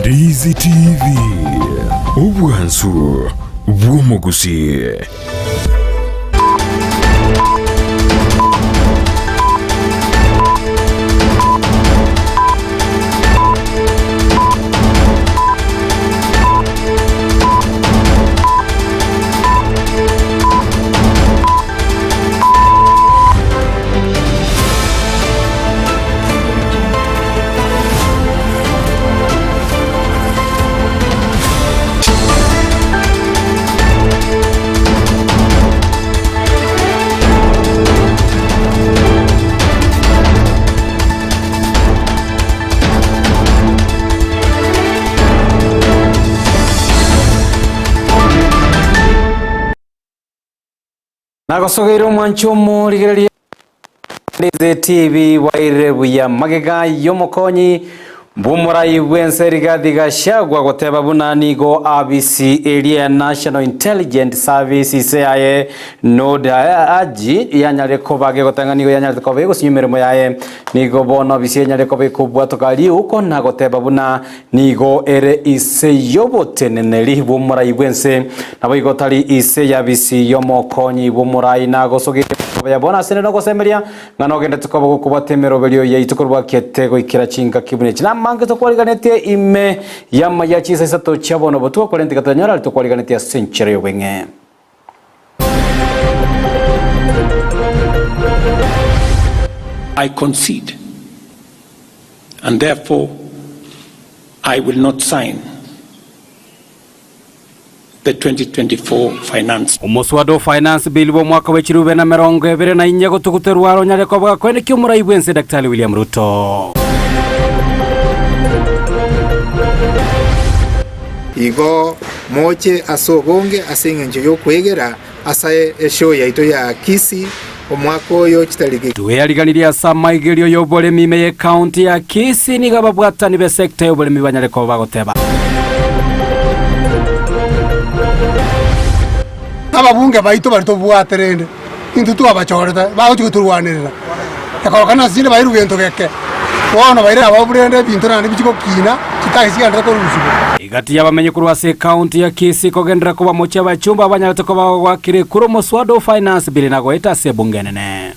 Ndizi TV, obwansu bw'omogusii. Nagosogeire omwanchi omorigereria Ndizi TV bwairire buya magega y'omokonyi bw'omorai bw'ense Rigathi Gachagua goteba buna nigo abisi eria ya National Intelligence Service ise yaye Noord Haji yanyarire koba gegotanga nigo yanyarete koba egosinywa emeremo yaye nigo bono obisi enyarire koba ekobwatoka riuko na goteba buna Nigo ere ise y'oboteneneri bw'omorai bw'ense, naboigo tari ise y'abisi y'omokonyi bw'omorai. Nagosogetie koba bono ase 'nde nogosemeria, ng'a nogendete koba gokobwata emeroberio yaito korwa gete goikera chingaki buna echi. Namange tokwariganetie ime y'amaya chinsa isato chia bono botuko, korende tiga tonyore aria tokwariganetie ase enchera y'obweng'e. I concede and therefore I will not sign the 2024 Finance. Omoswada o Finance Bill bw'omwaka bwe chirube na 24 gotuguterwa aronyare koba gakoenekia omorai bw'ense Daktari William Ruto. Igo moche ase obonge ase engencho y'okwegera ase eshow yaito ya Kisii omwaka oyo chitariki. Tweariganirie ase amaigerio y'oboremi ime y'ecounty ya Kisii nigo ababwatani b'esector y'oboremi banyare koba bagoteba. Ababunge baito baria tobwate rende intwe twabachorete bagochia gotorwanerera, ekorokana ase chinde bairwe gento geke, bono baire abwo rende ebinto naende bichie gokina, chitagisi chigenderere korusigwa. Egati y'abamenyi korwa ase ecounty ya Kisii kogenderera koba mochie abachumba abanyarete koba bagoakera ekura omoswada o Finance Bill na goeta ase ebunge enene.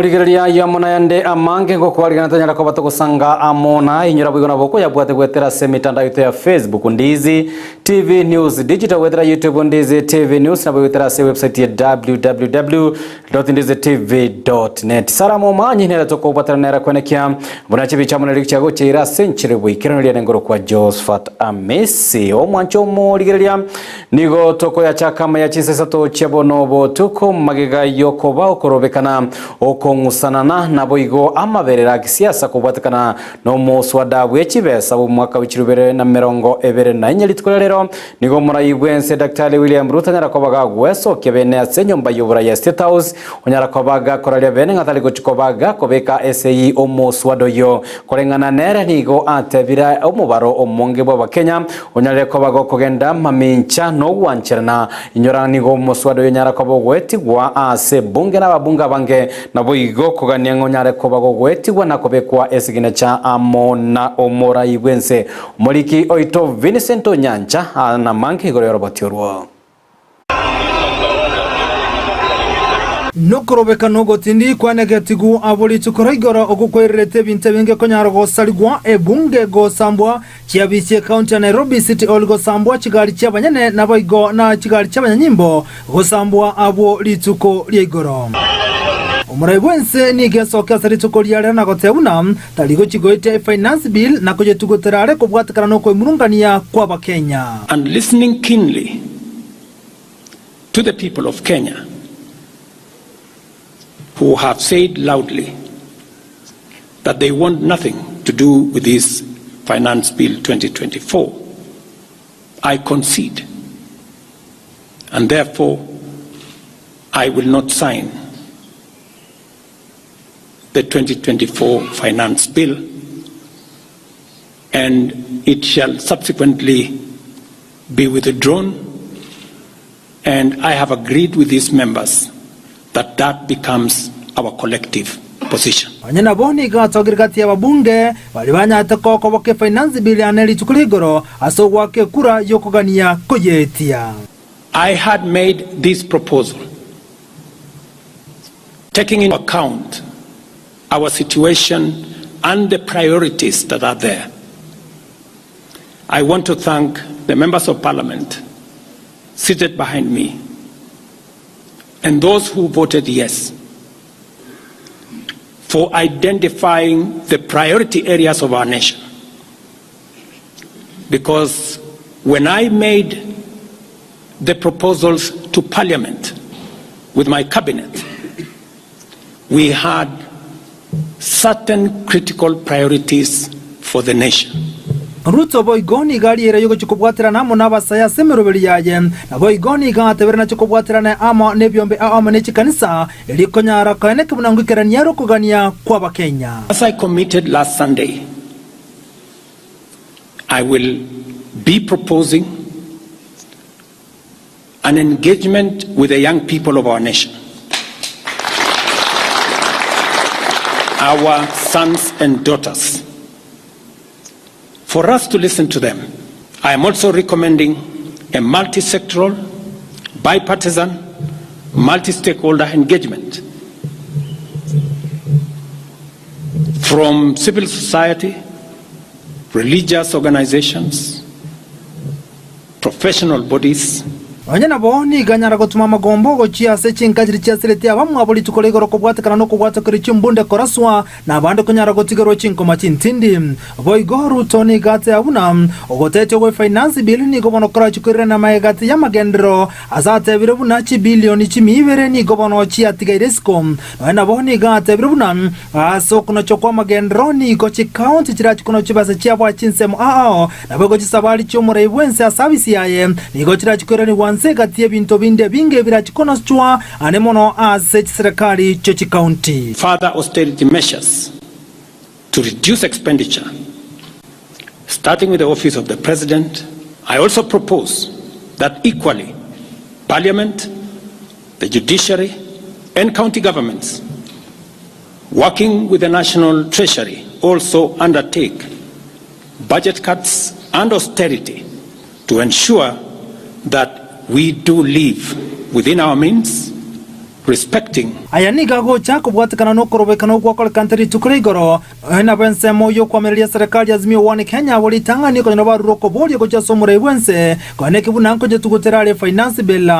Rigereria ayio amo nayande amange ngokwarigana tonyara koba togosanga amo na inyora boigo nabo okoyabwate goetera ase emitandao yaito ya Facebook Ndizi TV News Digital goetera YouTube Ndizi TV News nabo goetera ase website ya www www.ndizitv.net Sara Momanyi nere tokobwatana nere kwenekia buna chibicha amo nerigicha gocheira ase enchera boikeranu riane ngoro kwa Josephat Amisi omwancho omorigereria nigo tokoyachaka amaya chinsa isato chia bono botuko magega yokoba okorobekana okong'usanana naboigo amaberera a kisiasa kobwatekana nomoswada bwe chibesa bw'omwaka bw'echirubere na 24 rituko ria rero Nigo omorai bw'ense Daktari William Ruto anyara koba gagwesokia bene ase enyomba y'oborai ya State House, onyara koba gakoraria bene ng'a tari gochia koba gakobeka esegi omoswada oyio. Koreng'ana nere nigo atebire omobaro omonge bw'abakenya onyarire koba gokogenda mamincha nogwancherana. Inyora nigo omoswada oyo onyara koba ogoetigwa ase ebunge na ababunge abange naboigo kogania ng'a onyare koba gogoetigwa na kobekwa esiginecha amo na omorai bw'ense. Omoriki oito Vincent Onyancha namange igoro y'oroboti orwo. Nokorobeka nogotindi kwanegetigu abwo rituko ria igoro okwo kwairerete ebinto ebinge konyara gosarigwa, ebunge gosambwa, chiabisi ekaunti ya Nairobi City Hall gosambwa, chigari chi'abanyene naboigo na chigari chi'abanyanyimbo gosambwa abwo rituko ria igoro. Omorai bw'ense nigo esoke ase rituko ria rero na goteba buna tari gochia goetia efinance bill na koyetugutera are kobwatekana nokoemurungania kw'Abakenya. And listening keenly to the people of Kenya who have said loudly that they want nothing to do with this Finance Bill 2024, I concede and therefore I will not sign the 2024 Finance Bill and it shall subsequently be withdrawn and I have agreed with these members that that becomes our collective position. Onye nabo nigo atogire gati y'ababunge baria banyarete kokoboka efinance bill yane rituko ria igoro ase ogoaka ekura y'okogania koyeetia. I had made this proposal taking into account our situation and the priorities that are there. I want to thank the members of parliament seated behind me and those who voted yes for identifying the priority areas of our nation. Because when I made the proposals to parliament with my cabinet, we had certain critical priorities for the nation. Ruto boigo nigo ariere yogochia kobwaterana amo n'abasae ase emeroberi yaye, naboigo nigo atebire nachie kobwaterana amo nebiombe amo ne chikanisa, erio konyara koeneka buna ngoikerania ere okogania kw'Abakenya. As I committed last Sunday, I will be proposing an engagement with the young people of our nation, our sons and daughters, for us to listen to them. I am also recommending a multi-sectoral, bipartisan, multi-stakeholder engagement from civil society, religious organizations, professional bodies. Onye nabo nigo anyara gotuma amagombo gochia ase chinka chiria chiasiretie abamwabo rituko ria igoro kobwatekana nokobwatokeria chimbunde koraswa, na abande konyara gotigerwa chinkoma chintindi. Boigo Ruto nigo ateba buna ogotetia gwe Finance Bill nigo bono korachie koirana magega ati y'amagenderero ase atebire buna chibilioni chimia ibere nigo bono chiatigaire isiko. Nonya nabo nigo atebire buna Ase okonochwa kw'amagenderero nigo chikaunti chirachie konochwa chibesa chiabo ase chinsemo ao, naboigo chisabari chi'omorai bw'ense ase abisi yaye nigo chirachie koiranigwa nse egati y'ebinto binde ebinge birachie konochwa ane mono ase chiserekari chie chikaunti. Further austerity measures to reduce expenditure, starting with the office of the President. I also propose that equally Parliament, the judiciary and county governments working with the National Treasury also undertake budget cuts and austerity to ensure that we do live within our means, respecting. Aya nigo agocha kobwatekana nokorobekana ogwakorekante rituko ria igoro, Nonya nabo ensemo y'okoamereria serikali ya Azimio One Kenya abwo ritang'ani okonyora barure okoboria gochia ase omorai bw'ense konya neki buna nkonyetugutere are Finance Bill.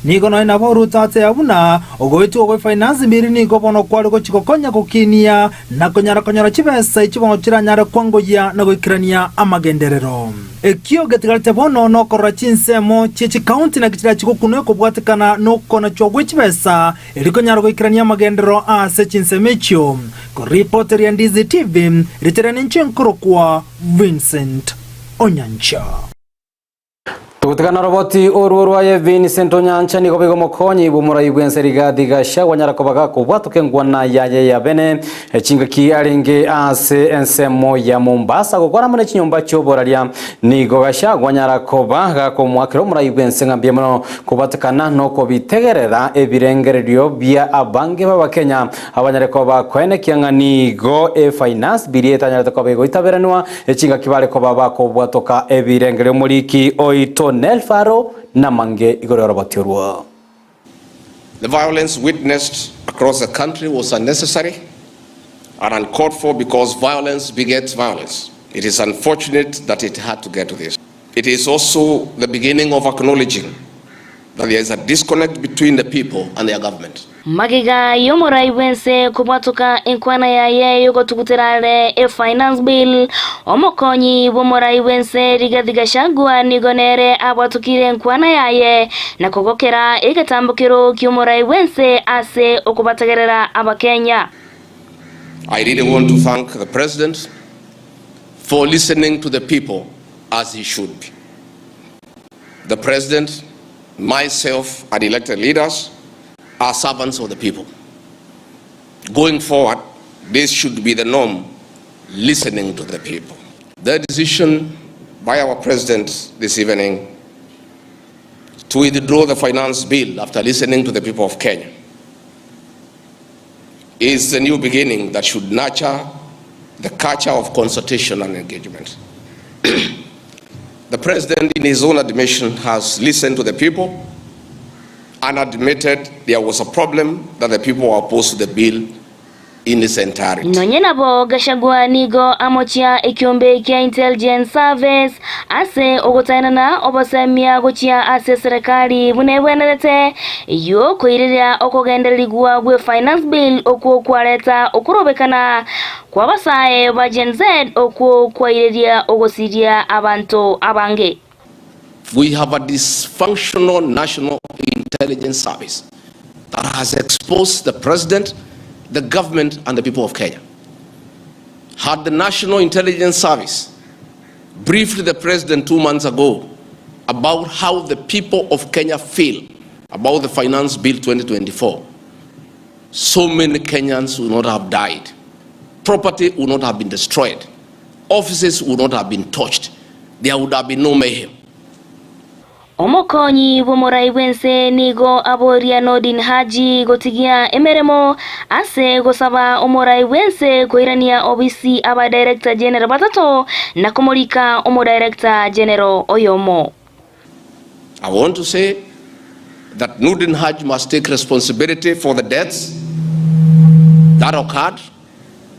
Nigo nonya nabo Ruto ateba buna ogoetigwa gwe Finance Bill nigo bono kware gochia gokonya gokinia na konyara konyora chibesa echi bono chiranyare kwangoyia na goikerania amagenderero. Ekio getigarete bono nokorora chinsemo chie chikaunti naki chirachie gokunwa kobwatekana nokonachwa gwe chibesa Erio konyara goikerania amagenderero ase chinsemo echio. Koripoti ria Ndizi TV, ritere ninche nkorokwa Vincent Onyancha. Togotigana roboti orwo rwaye Vincent Onyancha nigo boigo omokonyi bw'omorai bw'ense Rigathi Gachagua anyara koba gakobwatoka engwana yaye ya bene chingaki arenge ase ensemo ya Mombasa gokwana amo ne chinyomba chi'oboraria Nigo Gachagua anyara koba gakomoakera omorai bw'ense ng'a mbuya mono kobatekana nokobitegerera ebirengererio bia abange b'Abakenya abanyare koba koenekia ng'a nigo efinance biria etanyarete koba egoitaberanwa echingaki bare koba bakobwatoka ebirengererio Omoriki oito Nel Faro namange igoro y'oroboti orwo. The violence witnessed across the country was unnecessary and uncalled for because violence begets violence. It is unfortunate that it had to get to this. It is also the beginning of acknowledging that there is a disconnect between the people and their government. Magega y'omorai bw'ense kobwatoka enkwana yaye y'ogotugutera are e-Finance Bill, omokonyi bw'omorai bw'ense Rigathi Gachagua nigo nere abwatokire enkwana yaye na kogokera egetambokero ki'omorai bw'ense ase okobategerera Abakenya. I really want to thank the President for listening to the people as he should be. The President, myself and elected leaders are servants of the people. Going forward, this should be the norm, listening to the people. The decision by our President this evening to withdraw the finance bill after listening to the people of Kenya is the new beginning that should nurture the culture of consultation and engagement. The president, in his own admission, has listened to the people and admitted there was a problem that the people were opposed to the bill in its entirety. Nonye nabo Gachagua nigo amochia ekiombe kia Intelligence Service ase ogotaenana obosemia gochia ase eserekari buna ebwenerete, eyio koireria okogendererigwa gwe Finance Bill okwo kwareta okorobekana kw'abasae ba Gen Z okwo kwaireria ogosiria abanto abange. We have a dysfunctional National Intelligence Service that has exposed the President, the government and the people of Kenya. Had the National Intelligence Service briefed the President 2 months ago about how the people of Kenya feel about the Finance Bill 2024, so many Kenyans would not have died. Property would not have been destroyed. Offices would not have been touched. There would have been no mayhem. Omokonyi bw'omorai bw'ense nigo aboria Nordin Haji gotigia emeremo ase gosaba omorai bw'ense koirania obisi aba Director General batato na komorika omo Director General oyomo. I want to say that Nordin Haji must take responsibility for the deaths that occurred.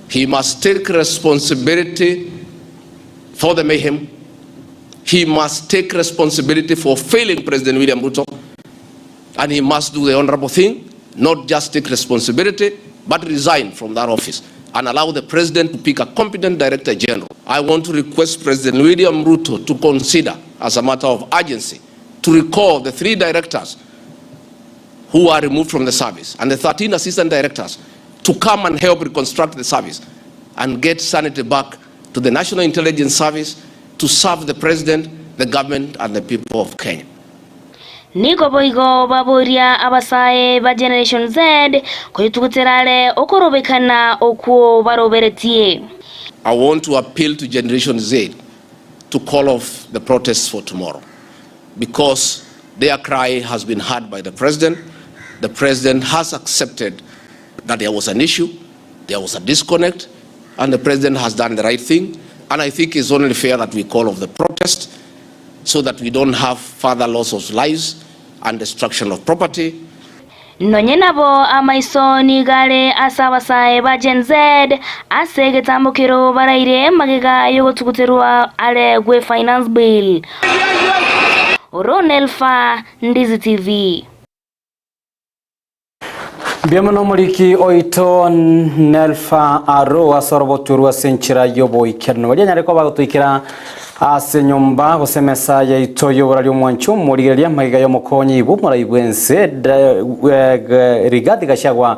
He must take responsibility for the mayhem. He must take responsibility for failing President William Ruto. And he must do the honorable thing, not just take responsibility, but resign from that office and allow the president to pick a competent director general. I want to request President William Ruto to consider, as a matter of urgency, to recall the three directors who are removed from the service and the 13 assistant directors to come and help reconstruct the service and get sanity back to the National Intelligence Service to serve the president, the government, and the people of Kenya. Nigo boigo baboria abasae ba Generation Z koyutuguterare okorobekana okwo baroberetie. I want to appeal to Generation Z to call off the protests for tomorrow because their cry has been heard by the president. The president has accepted that there was an issue, there was a disconnect, and the president has done the right thing. And I think it's only fair that we call off the protest so that we don't have further loss of lives and destruction of property. Nonye nabo amaiso nigare ase abasae ba Gen Z ase egetambokero baraire magega yogotuguterwa are gwe Finance Bill. Ronelfa, Ndizi TV. Mbiamono omoriki oito Nelfa Aro ase orobotu ase enchera y'oboikeranu baria nyare koba gotoikera ase nyomba gose emesa yaito y'oborari omwancho omorigereria magega y'omokonyi bw'omorai bw'ense Rigathi Gachagua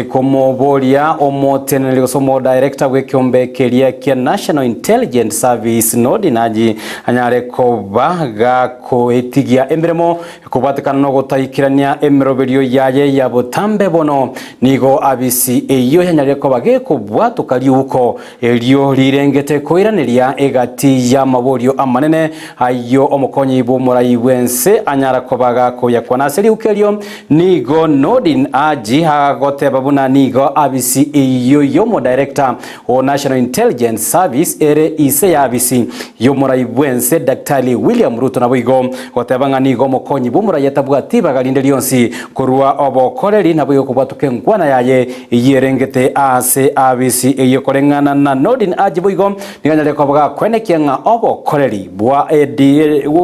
komoboria omoteneneri gose omodirector bw'ekiombe keria kia National Intelligence Service Nordin Haji anyare koba gakoetigia emeremo kobwatekana na ogotaikirania emeroberio yaye ya botambe bono nigo abisi eyo yanyarire koba gekobwatoka riuko erio rirengete koiraneria egati ya maborio amanene ayo omokonyi bw'omorai bw'ense anyara koba gakoyakwana ase riuko erio nigo Nordin Haji agoteba buna nigo abisi eyo y'omodirector o National Intelligence Service ere ise ya abisi y'omorai bw'ense Daktari William Ruto nabo igo goteba ng'a nigo omokonyi bw'omorai atabwati bagarinde rionsi korwa obokoreri nabo igo kobwatoka enkwana yaye eyerengete ase abisi eyo koreng'ana na Nordin Haji boigo niganyare koba gakwenekia ng'a obo bw'obokoreri bwa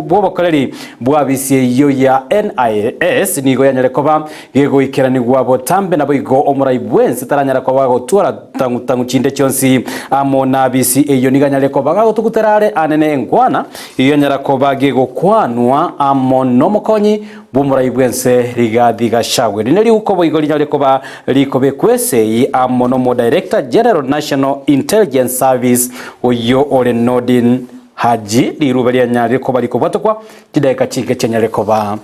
bw'obokoreri bw'abisi eyio ya NIS nigo yanyare koba gegoikeranigwa botambe naboigo omorai bwensi taranyara koba agotwara tang'u-tang'u chinde chionsi amo n'abisi eyio nigo anyare koba gagotugutera are anene enkwana eyio yanyara koba gegokwanwa amo nomokonyi bw'omorai bw'ense Rigathi Gachagua. Eri neriuko boigo rinyare koba rikobekwa esegi amo nomo-Director General National Intelligence Service oyio ore Nordin Haji riruba rianyarire koba rikobwatokwa chidakika chinke chianyare koba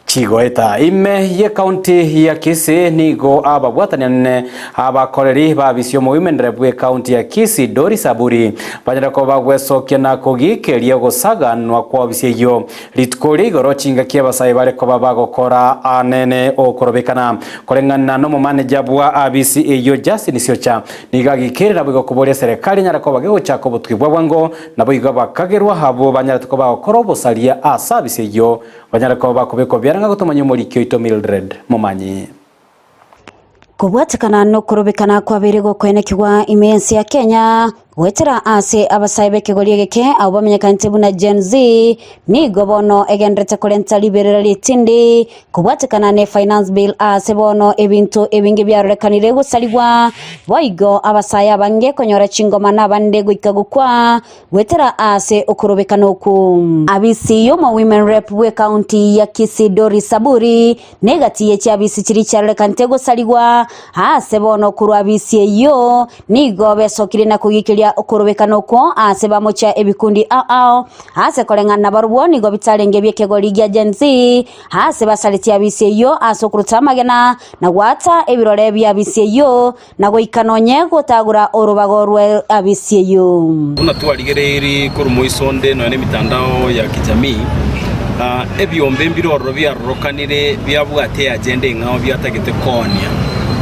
chigoeta. Ime y'ecounty ya Kisii nigo ababwatanianene abakoreri b'abisi y'omoimenere bw'ecounty ya Kisii Doris Aburi banyare koba bagwesokia na kogikeria ogosaganwa kw'obisi eyio Rituko ria igoro chingaki abasae bare koba bagokora anene okorobekana. Koreng'ana nomomaneja bwa abisi eyio Justin Siocha nigo agikeire naboigo koboria eserekari enyare koba gegochaka obotuki bwa bwango naboigo abakagerwa abwo banyarete koba bagokora obosaria ase abisi eyio banyare koba bakobekwa biara ng'a gotomanya omoriki oito Mildred Momanyi. Kobwatekana nokorobekana kwabeire gokoenekigwa ime y'ense ya Kenya goetera ase abasae b'ekegori egeke abwo bamenyekanete buna Gen Z, nigo bono egenderete korenta riberera ritindi kobwatekana ne Finance Bill ase bono ebinto ebinge biarorekanire gosarigwa boigo abasae abange konyora chingoma na abande goika gokwa goetera ase okorobekana okwo. Abisi y'omo Women Rep bw'ecounty ya Kisii Doris Saburi Negati ye chiabisi chiria chiarorekanete gosarigwa aase bono korwa abisi eyio, nigo besokire na kogikeria okorobekana okwo aase bamochia ebikundi ao ao, aase koreng'ana nabarobwo nigo bitarenge bi'ekegori gia Gen Z, aase basaretie abisi eyio ase okoruta amagena, na goata ebirore bi'abisi eyio, na goika nonye gotagora orobago rw'abisi eyio. Buna twarigereirie korwa moiso onde nonya nemitandao ya kijamii, ebiombe mbire ororo biarorokanire biabwate eagenda eng'ao biatagete koonia.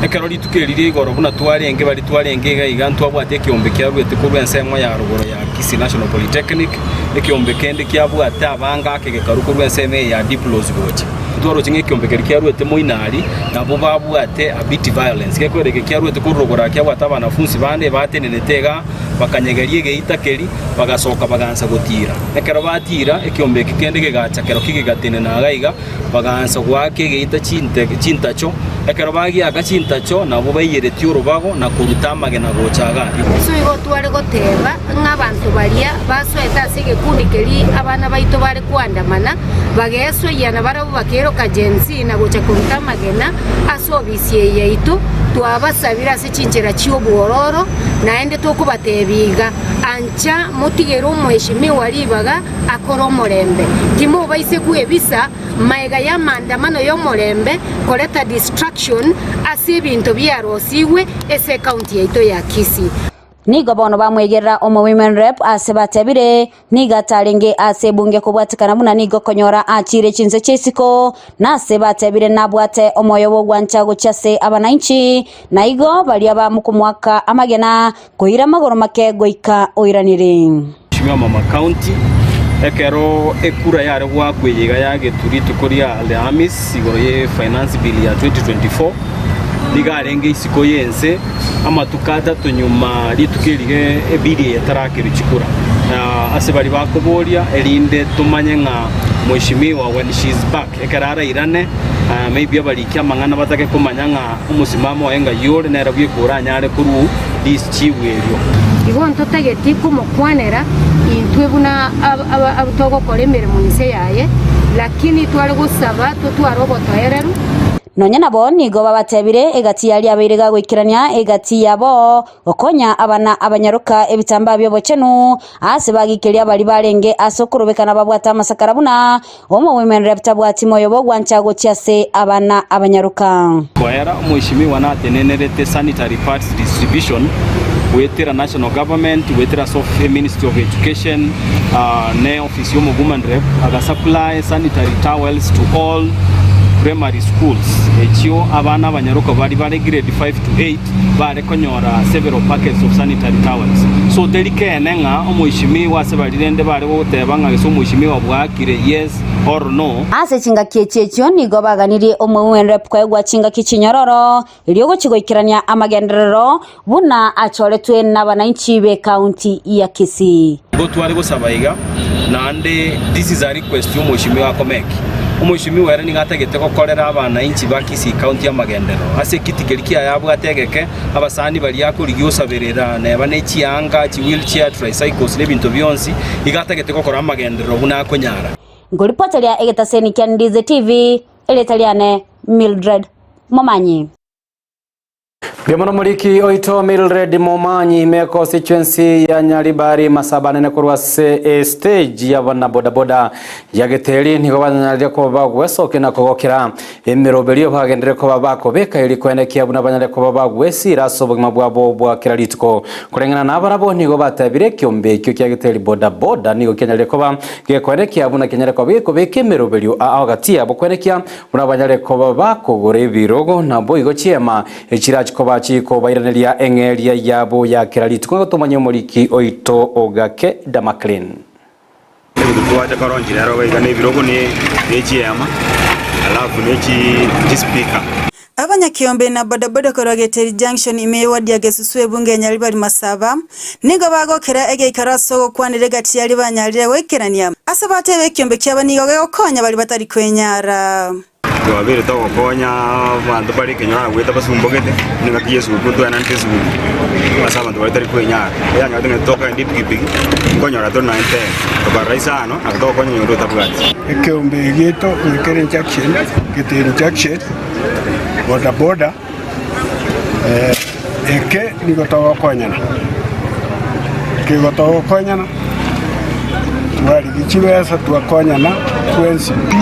Ekero rituko eri ria igoro buna twarenge baria twarenge iga iga ntwabwate ekiombe kiaruete korwa ensemo ya rogoro ya Kisii National Polytechnic, ekiombe kende kiabwate abange ake gekarwa korwa ensemo eye ya Diplos gocha. Twaroche ng'a ekiombe keria kiaruete moino aria, nabwo babwate a bit violence. Gekwera eke kiaruete korwa rogoro aa kiabwate abanafunsi bande batenenete igaa, bakanyegeria egeita keria, bagasoka bagaansa gotiira. Ekero batiira, ekiombe eke kende kegacha kerokio gegatenena iga iga, bagaansa goaka egeita chinte chintacho. Ekero bagiaka chintacho, nabwo baiyeretie orobago na koruta amagena gocha iga aria. Ase igo tware goteba ng'a abanto baria basoete ase egekundi keria abana baito bare koandamana, bagesoyia na barabwo bakeroka Gen Z na gocha koruta amagena ase obisi eye yaito, twabasabire ase chinchera chi'obwororo, naende tokobatebia iga, Ancha motigere omoeshimiwa ribaga akore omorembe, timobaise kwebisa maega y'amaandamano y'omorembe koreta distraction ase ebinto biarosigwe ase ecounty yaito ya Kisii. Nigo bono bamwegerera omo women rep ase batebire, Nigo atarenge ase ebunge kobwatekana buna nigo konyora achiire chinse chia isiko, na ase batebire nabwate omoyo bw'ogwancha gochia ase abanainchi, na igo baria bamokomoaka amagena, koira amagoro make goika oiranire. Mheshimiwa Mama County, ekero ekura yare goakwa eye iga yagetwe rituko ria Alhamis igoro ye Finance Bill ya 2024, nigo arenge isiko y'ense amatuko atato nyuma rituko eri ebill eye etarakerwa chikura. Na ase baria bakoboria erinde tomanye ng'a Mheshimiwa when she is back ekero arairane maybe abariki amang'ana batake komanya ng'a omosimamo oye ng'ai ore nere bweka oranyare korwa richibu erio. Igo ntotageti komokwanera intwe buna abwo togokora emeremo inse yaye, lakini tware gosaba totware obotoereru. Nonya nabo nigo babatebire egati y'aria abaire gagoikerania egati yabo, gokonya abana abanyaroka ebitambaa bi'obochenu, aase bagikeria baria barenge ase okorobekana babwate amasakara buna omowomen rep tabwati moyo bw'ogwancha gochia ase abana abanyaroka. Koera, Omweshimiwa natenenerete Sanitary Pads Distribution goetera National Government, goetera ase Ministry of Education ne office y'omowoman rep aga supply sanitary towels to all primary schools echio abana abanyaroka baria bare grade 5 to 8 bare konyora several packets of sanitary towels. So teri keene ng'a omoishimiwa ase baria rende bare goteba ng'a gese omoishimiwa bwakire, yes. or no. Ase chingaki echi echio nigo baganirie omogwenere koegwa chingaki chinyororo, erio ogochia goikerania amagenderero buna achoretwe nabananchi b'ekaunti ya Kisii. Igo tware gosaba iga, naende this is a request y'omweshimiwa Akomeki. Omweshimiwa ere nigo atagete gokorera abanainchi ba Kisii County amagenderero. Ase ekiti keria kiaye abwate egeke, abasani baria akorigia osaberera neba ne chianga, chiwheelchair, tricycles na ebinto bionsi, igo atagete gokora amagenderero buna akonyara. Nkoripoteria egetaseni kia Ndizi TV, erieta riane Mildred Momanyi. Mbuya mono moriki oito Mildred Momanyi ime constituency ya Nyaribari masaba nene korwa ase estage ya bana bodaboda ya Geteri nigo banyarire koba bagwesokia na kogokera emeroberio bagenderere koba bakobeka eri koenekia buna banyare koba bagwesira ase obogima bwabo bwa kera rituko. Koreng'ana nabarabwo nigo batebire ekiombe ekio kia Geteri bodaboda nigo kianyarire koba gekoenekia buna kianyare koba gekobeka emeroberio ao gati yabo koenekia Buna banyare koba bakogora ebirogo, naboigo chiema echirache koba chikobairaneria eng'eria yabo ya kera rituko, nigo tomanye omoriki oito ogake Damaklin. Ebinto twacha koronchia rero iga nebirogo ne chiema alafu ne chispeaker. Abanyakiombe na bodaboda korwa Geteri Junction ime y'eward ya Gesusu ebunge ya Nyaribari Masaba nigo bagokera egeikaro ase ogokwanera egati yaria banyarire goikerania ase batebe ekiombe kiabo nigo gegokonya baria batari kwenyara. Twabeire togokonya abanto bare ekenyoro agwete basumbogete, buna engaki ya esuguku ntwaenanete esuguku ase abanto baria tari kwenyara. Eyanyorete ng'a tokogenda epikipiki, nkonyora tore nonye tene, tokarora isano nabo togokonya onye onde otabwati. Ekeombe giaito gekere junction, Geteri Junction, boda boda, eke nigo togokonyana, nigo togokonyana twarigia chibesa twakonyana twensi pi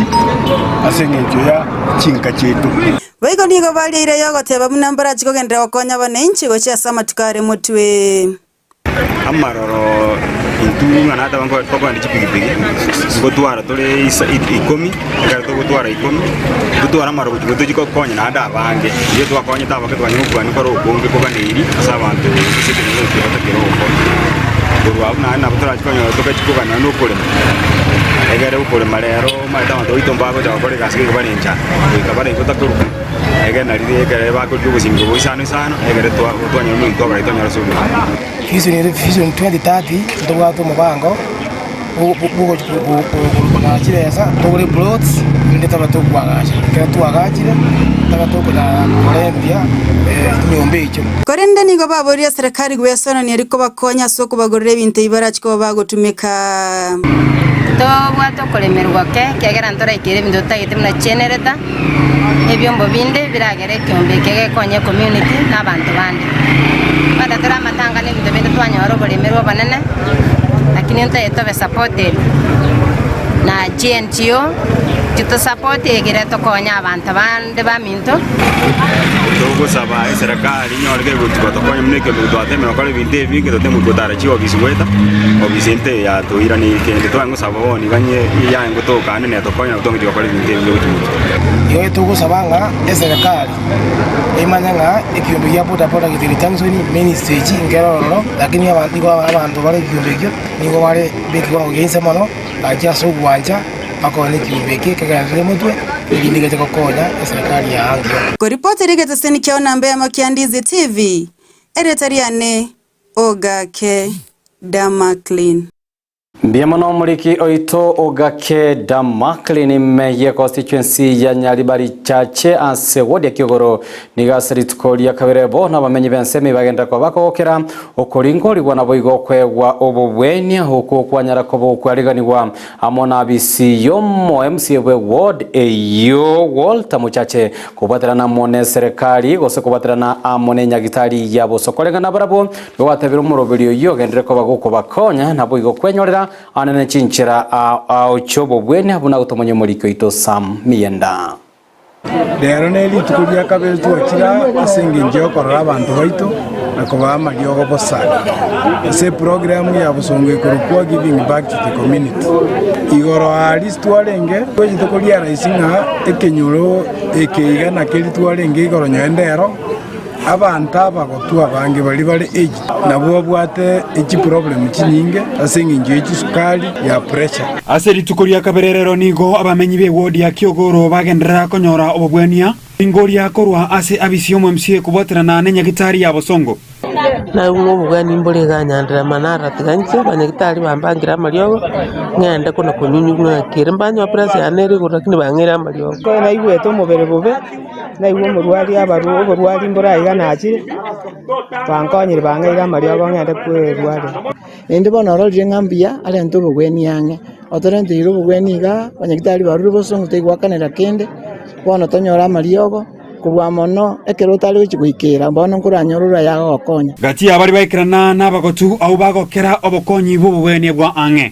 ase eng'encho ya chinka chiaito. Boigo nigo barieire yogoteba buna mbarachie kogenderera gokonya abananchi gochia ase amatuko are motwe. Amaroro intwe ng'a nateba nko tokogenda chipigipigi, ngotwara tore isa ikomi, ekero togotwara ikomi, totware amaroro gochia gotochi gokonya naende abange. Riria twakonyete abake twanyora okogania kore okonge koganeiri ase abanto ase ekenyoro eke batakere ogokonya. Korwa abwo naende nabo torachi konyora togachi kogania naende okorema, egere okorema rero omanyete abanto baito mbagocha gokora egasi nigo bare enchara, goika bare intwe tokoruga. Ekero riria ekero bakorigia obosimiko bwa isano isano, ekero twanyora omonto oborai twanyora ase obogima. Vision ere Vision 2030 ntobwate omobango bwogochi chibesa togore plots erinde tobe tokoagacha. Ekero twaagachire tobe tokonyara korembia chinyomba echio. Korende nigo baboria serikali gwesoanania rikobakonya ase okobagorera ebinto ebi barache koba bagotumeka. Ntobwate okoremerwa ke, ekiagera ntoraikere ebinto totagete buna chigenerator. Ebiombo binde biragere ekeombe eke gekonye ecommunity na abanto bande. Buna tore amatanga na ebinto binde twanyora oboremerwa obonene, lakini ntoye tobe supported na chiNGO chitosupport egere tokonye abanto bande baminto. Togosaba eserekari inyore kegochi gotokonya buna ekeombe twatemire gokora ebinto ebinge toteme gotara chiofisi goeta, ofisi ente eye yatoiraneiri kende twangosaba bono iga yaye ngotoka ande netokonya nabo twangochi gokora ebinto ebi gochi motwe. Igo togosaba ng'a eserekari emanye ng'a ekiombe gia bodaboda Gitiri Junction ministry echi nkere ororo lakini abanto nigo abanto bare ekiombe ekio nigo bare bekiwango kia inse mono gachia ase ogwancha bakore ekiombe eke kegenderere motwe erinde geche gokonya eserekari ya angio. Koripotera egeteseni kiao namba eyemo kia Ndizi TV, erieta riane Ogake Damaklin. Mbuya mono omoriki oito Ogake Damaklin ime ye constituency ya Nyaribari Chache ase ward ya Kiogoro nigo ase rituko ria kabere bono abamenyi b'ensemo bagenderera koba bakogokera okoringorigwa naboigo okoegwa obobwenia okwo kwanyara koba okwariganigwa Amo n'abisi y'omo MCA bwe ward eyio Walter Muchache kobwaterana amo n'eserekari gose kobwaterana amo n'enyagitari ya Bosokoreng'a nabarabwo nigo batebire omoroberi oyio ogenderere koba gokobakonya naboigo kwenyorera anene chinchera ao chi'obobwenia buna gotomonya omoriki oito Sam Miyenda. Rero nerituko ria kabere twachire aa ase engencho y'okorora abanto baito na kobaa amariogo bosa ase eprogram ya bosongo ekorokwa Giving Back to the Community. Igoro aa risi twarenge rituko ria rahisi ng'a ekenyoro eke iga nakeria twarenge igoro nyoende ero. Abanto abagotwa abange baria bare aged nabwo babwate echiproblem chinyinge ase eng'encho ye chisukari ya pressure. Ase rituko ria kabere rero nigo abamenyi b'ewodi ya Kiogoro bagenderera konyora obobwania ingoria korwa ase abisi y'omomca kobwaterana nenyagitari ya Bosongo. Naigure obogani mbore iga nyandire amanara tiga inche abanyagitari bambangire amariogo, ng'ende kona konyunywa ng'a kere mbanywa pressure yane ere igoro lakini bang'eire amariogo. Ekero naigwete omobere bobe, naigwa omorwari abarwa oborwari mbore aiga nachire, bankonyire bang'eire amariogo ng'ende kwerwaria. Naende bono ororire ng'a mbuya arente obogwenia ang'e, otorenteire obogwenia igaa, abanyagitari barure bosongo toigwakanera kende, bono tonyore amariogo. Kobua mono, ekero otare gochia goikera, bono nkoranyore ore ayagogokonya. Gati y'abaria baikerana nabagotu abwo bagokera obokonyi bw'obogwenia bwa ang'e.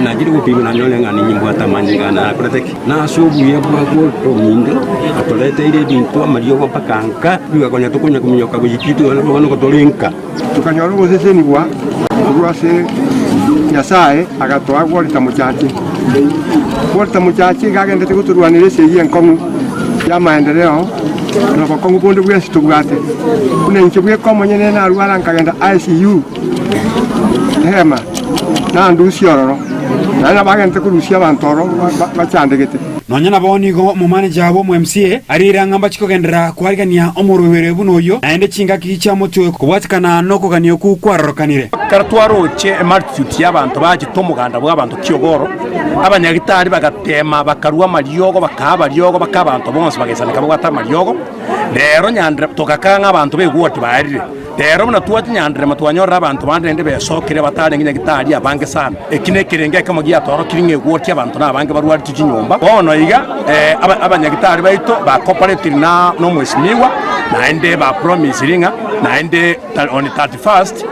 Nachire gopima nanyore ng'a nimbwate amanyinga ane nakorete ki? Na ase obuya bwa Ominto atoreteire ebinto amariogo mpaka nka, bigakonya tokonya kominyoka goikia bono tore nka. Tokanyora ogosesenigwa korwa ase Nyasae, agatoa gworita mochache. Gworita mochache iga agenderete gotorwanera esegi enkong'u y'amaendereo na obokong'u bonde bwensi tobwate. Buna inche bweka omonyene narwara nkagenda ICU Hema, nandusia ororo, naende nabo agenderete korusia abanto ororo bachandegete. Nonya nabo nigo omomaneja bw'omo-MCA ariire ng'a mbachi kogenderera koarigania omorwebere buna oyio, naende chingaki chiamotwe kobwatekana nokogania okwo kwarorokanire. Ekero twaroche emultitude y'abanto bachete omoganda bw'abanto ki'ogoro, abanyagitari bagateema bakarua amariogo, bakaa abariogo, baka abanto bonsi bagaisaneka babwate amariogo. Rero nyandire togakanga ng'a abanto b'egwoti baerire. Rero buna twacha nyanderema twanyorire abanto bande naende besokire batarenge nyagitari abange sana. Eki nekerengo ekemo giatorokirie ng'a egwoti abanto nabange barwaretie chinyomba. Bono iga abanyagitari baito ba cooperated na nomwesimigwa naende ba promisiri ng'a naende on 31st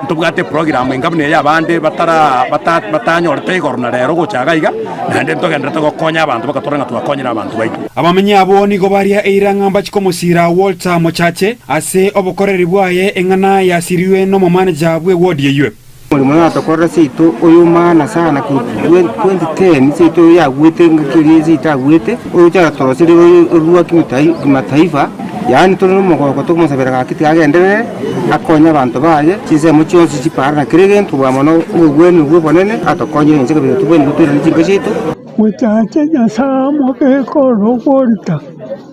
ntobwate eprogram enga buna eye abande batara batanyorete igoro na rero gocha iga iga naende ntogenderete gokonya abanto bakatora ng'a twakonyire abanto baito. Abamenyi abwo nigo baria eira ng'a mbachie komosiira Walter Mochache ase obokoreri bwaye eng'ana yasiriwe n'omomaneja bw'ewodi eyio. Omorimo oyo atokorera seito oyo maana sana korwa 2010 seito oyo yagwete engaki eria seito agwete oyocha agatoroseria oyo orwa kimataifa yaani tore nomogoko tokomosabera gaki tiga agenderere akonye abanto baye chinsemo chionsi chipara na kera egento kobua mono obogwenu obwo obonene atokonyire inche kabisa tobwenerete toirane chinka chiaito. Mochache Nyasae amobeke orogorita,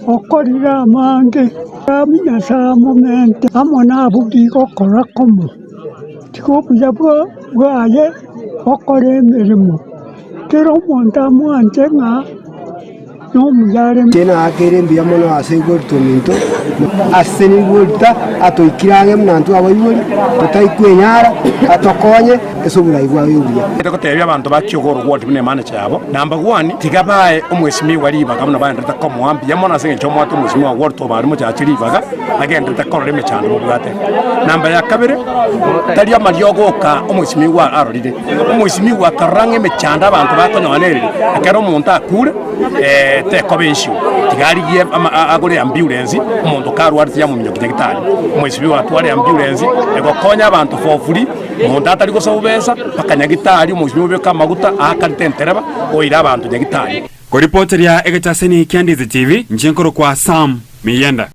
okorire amange, Nyasae amomente amo nabwo bigokora komo. Tiga obuya bwaye bokore emeremo, kera omonto amwanche ng'a nomuya are. Inche naakeire mbuya mono ase igorita ominto, ase nigorita atoikire ang'e buna intwe abaibori, totari kwenyara, atokonye ase oborai bwaye obuya. Ere gotebia abanto ba Kiogoro Ward buna emanager yabo, number one, tiga bae omwesimigwa ribaga buna baenderete komoa mbuya mono ase eng'encho omwate omwesimigwa Ward Tobari mochache ribaga, agenderete korora emechando mobwate. Namba ya kabere, tari amariogo oka omwesimigwa arorire. Omwesimigwa akarora ng'a emechando abanto bakonyora ereri, ekero omonto akure, tekoba issue, tiga arigie ama agore ambulance, omonto karwarete yamominyokia nyagetari. Omwesimigwa atware ambulance, egokonya abanto for free, omonto atari gosaba besa, mpaka nyagetari, omwesimigwa obeke amaguta, aakarete entereba, oire abanto nyagetari. Koripoteria egetaseni kia Ndizi TV, inche nkorokwa Sam Miyenda.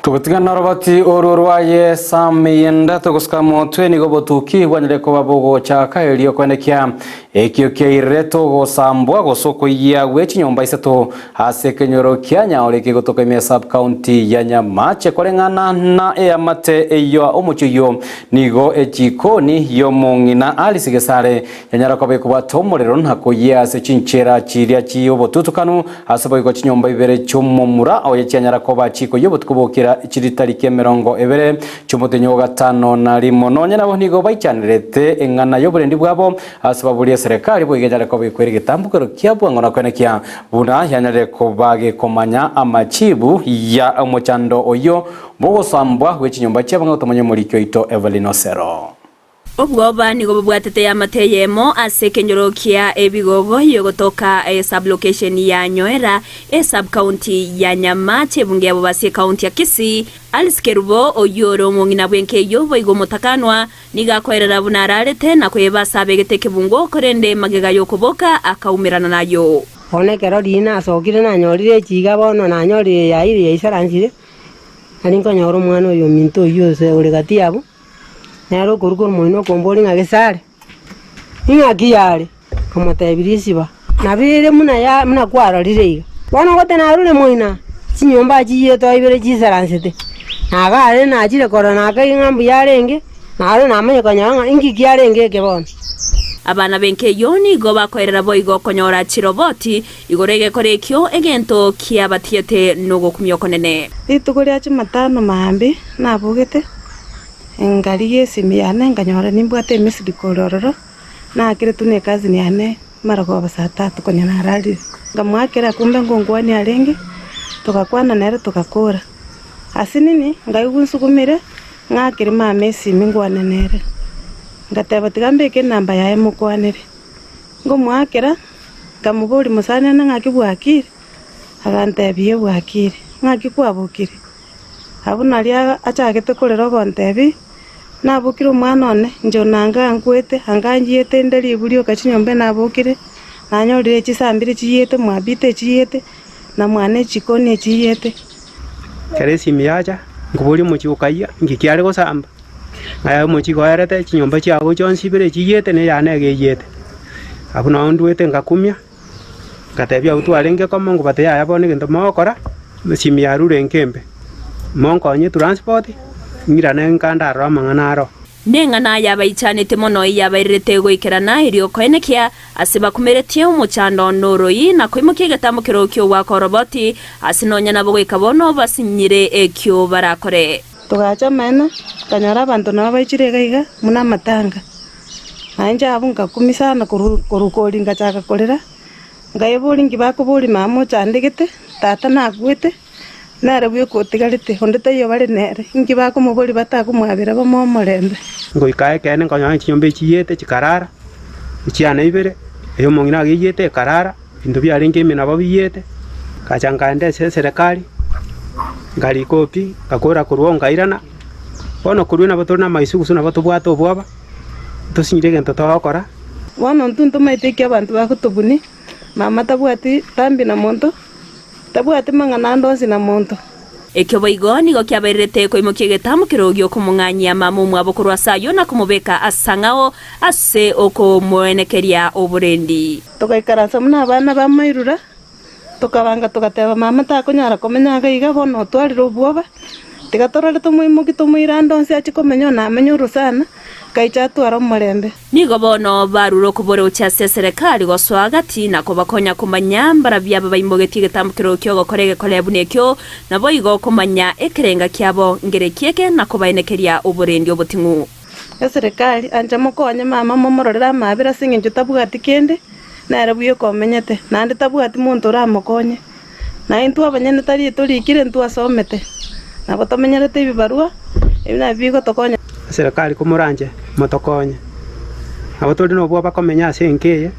Togotigana noroboti orwo rwaye Sam Miyenda togosuka motwe nigo obotuki bwanyare koba bogochaka erio koenekia ekio kiairire togosambwa gose okoiyia gwe chinyomba isato ase ekenyoro kia Nyaore kegotoka ime ya sub county ya Nyamache koreng'ana na eamate eyio omochie oyio nigo echikoni yomong'ina Alice Gesare Yanyara koba ekobwata omorero na koyia ase chinchera chiria chi'obotutukanu, ase boigo chinyomba ibere chi'omomura oye chianyara koba chikoyia obotuko bokira chiritariki emerongo ebere chi'omotenyi o gatano na rimo. Nonya nabo nigo baichanerete eng'ana y'oborendi bwabo ase baborie eserekari boigo enyare koba ekoira egetambokero kia bwango na koenekia buna yanyarire koba gekomanya amachibu ya omochando oyio bw'ogosambwa gwe chinyomba chiabo ng'a gotamanya omoriki oito Evelyn Osero. Obwoba nigo bobwatete eamate eyemo ase ekenyoro kia ebigogo yogotoka esub-location ya Nyoera, esub-county ya Nyamache ebunge ya Bobasi ecounty ya Kisii. Alice Kerubo oyio ore omong'ina bw'enka eyio boigo omotakanwa, nigo akoerera buna ararete na koyeba ase abegete ekebungo korende magega y'okoboka akaumerana nayo. Bono ekero riria nasokire nanyorire echiga bono nanyorire yaire yaisaransire, nari nkonyora omwana oyo ominto oyio ase ore gati yabo, nere okorwa korwa moino okomboria ng'a gesare, ing'aki yare? Nkamotebia risiba, nabo ere buna ya buna kwarorire iga. Bono gote narure moino aa, chinyomba chiiyete ibere chisaransete, na iga are nachire korora nakaigwa ng'a mbuya arenge, naro namanye konyora ng'a inki kiarenge eke bono. Abana b'enka eyio nigo bakoerera boigo konyora chiroboti igoro egekora ekio egento kiabatiete nogokumia okonene. Rituko ria Jumatano maambia nabogete, nkarigia esimi yane nkanyora nimbwate emissed call ororo. Naakeretwe ne cousin yane marogoba saa tatu konya nararire. Nkamoakera kumbe ngonkwania arenge, togakwana nere togakora. Ase nini, nkaigwa nsugumire, ng'akere mama esimi nkwane nere. Ngateba tiga mbeke enamba yaye mokwanere. Nkomoakera, nkamoboria mosani one ng'aki bwakire? Agantebia ee bwakire. Ng'aki kwabokire? Abwo nario achagete korera ogontebia, Nabokire omwana one, inche one anga ankwete, anga anchiete inde ribu rioka chinyomba nabokire, nanyorire chisambire chiyiete, mwabite echiyiete, na mwane echikoni echiyiete. Ekero esimi yacha, nkoboria omochie okayia, inki kiare gosamba? Aye omochie koerete, chinyomba chiago chionsi ibere echiyiete na eyane iga eyiete. Abwo nao ndwete ngakumia. Ngatebia abwo twarenge komo ngobate yaya bono egento mogokora, esimi yarure nkembe, monkonye transport, ng'irane nka ndarore amang'ana aro. Neng'ana yabaichanete mono eyabairerete goikerana erio koenekia ase bakumeretie omochando noroi na koimokia egetambo kero ki'ogoaka oroboti ase nonya nabo goika bono basinyire ekio barakore. Togacha amaene, tokanyora abanto nabo baichire iga iga buna amatanga. Na inche abwo ngakumia sana korwa koria ngachaka korera, nkaeboria inki bakoboria mama ochandegete, tata nakwete, nere bweka otigarete, onde taiyo bare nere, inki bakomoboria batakomwabera bamoe omorembe. Ngoika ekeene nkonyora chinyomba echiyete chikarara, echiane ibere, eya omong'ina ageyete ekarara, ebinto biarenge ime nabo biyete, ngacha nkaenda ase eserekari, nkarika pi, ngakora korwa oo nkairana, bono korwa nabo tore na amaisugusu nabo tobwate obwoba. Tosinyire egento togokora. Bono intwe ntomaete eki abanto bagotobunia, mama tabwati tambi na monto, tabwati mang'ana ande onsi na monto. Ekio boigo nigo kiabairerete koimokia egetamokero gi'okomong'anyia mama omwabo korwa ase ayio na komobeka ase ang'ao ase okomoenekeria oborendi. Togaikaransa buna abana ba mairura, Tokabanga togateba, Mama takonyara komenya iga iga, bono otwarire obwoba, tiga torore tomoimokie tomoire ande onsi achie komenya onye namenye orosana, gaicha atware omorembe. Nigo bono barure okobora gochia ase eserekari gosoa gati na kobakonya komanya mbarabwo aba baimogetie egetambokero ki'ogokora egekore buna ekio, naboigo komanya ekerenga kiabo ngereki eke na kobaenekeria oborendi oboting'u. Eserekari, ancha mokonye mama momororere amaabera ase engencho tabwati kende, nere bweka omenyete, naende tabwati monto oramokonye. Na intwe abanyene tari torikire ntwasomete, nabo tomenyerete ebibarua, ebi nabio bigotokonya. Eserekari komoranche motokonye. Nabo tore nobwoba komenya ase enka eye,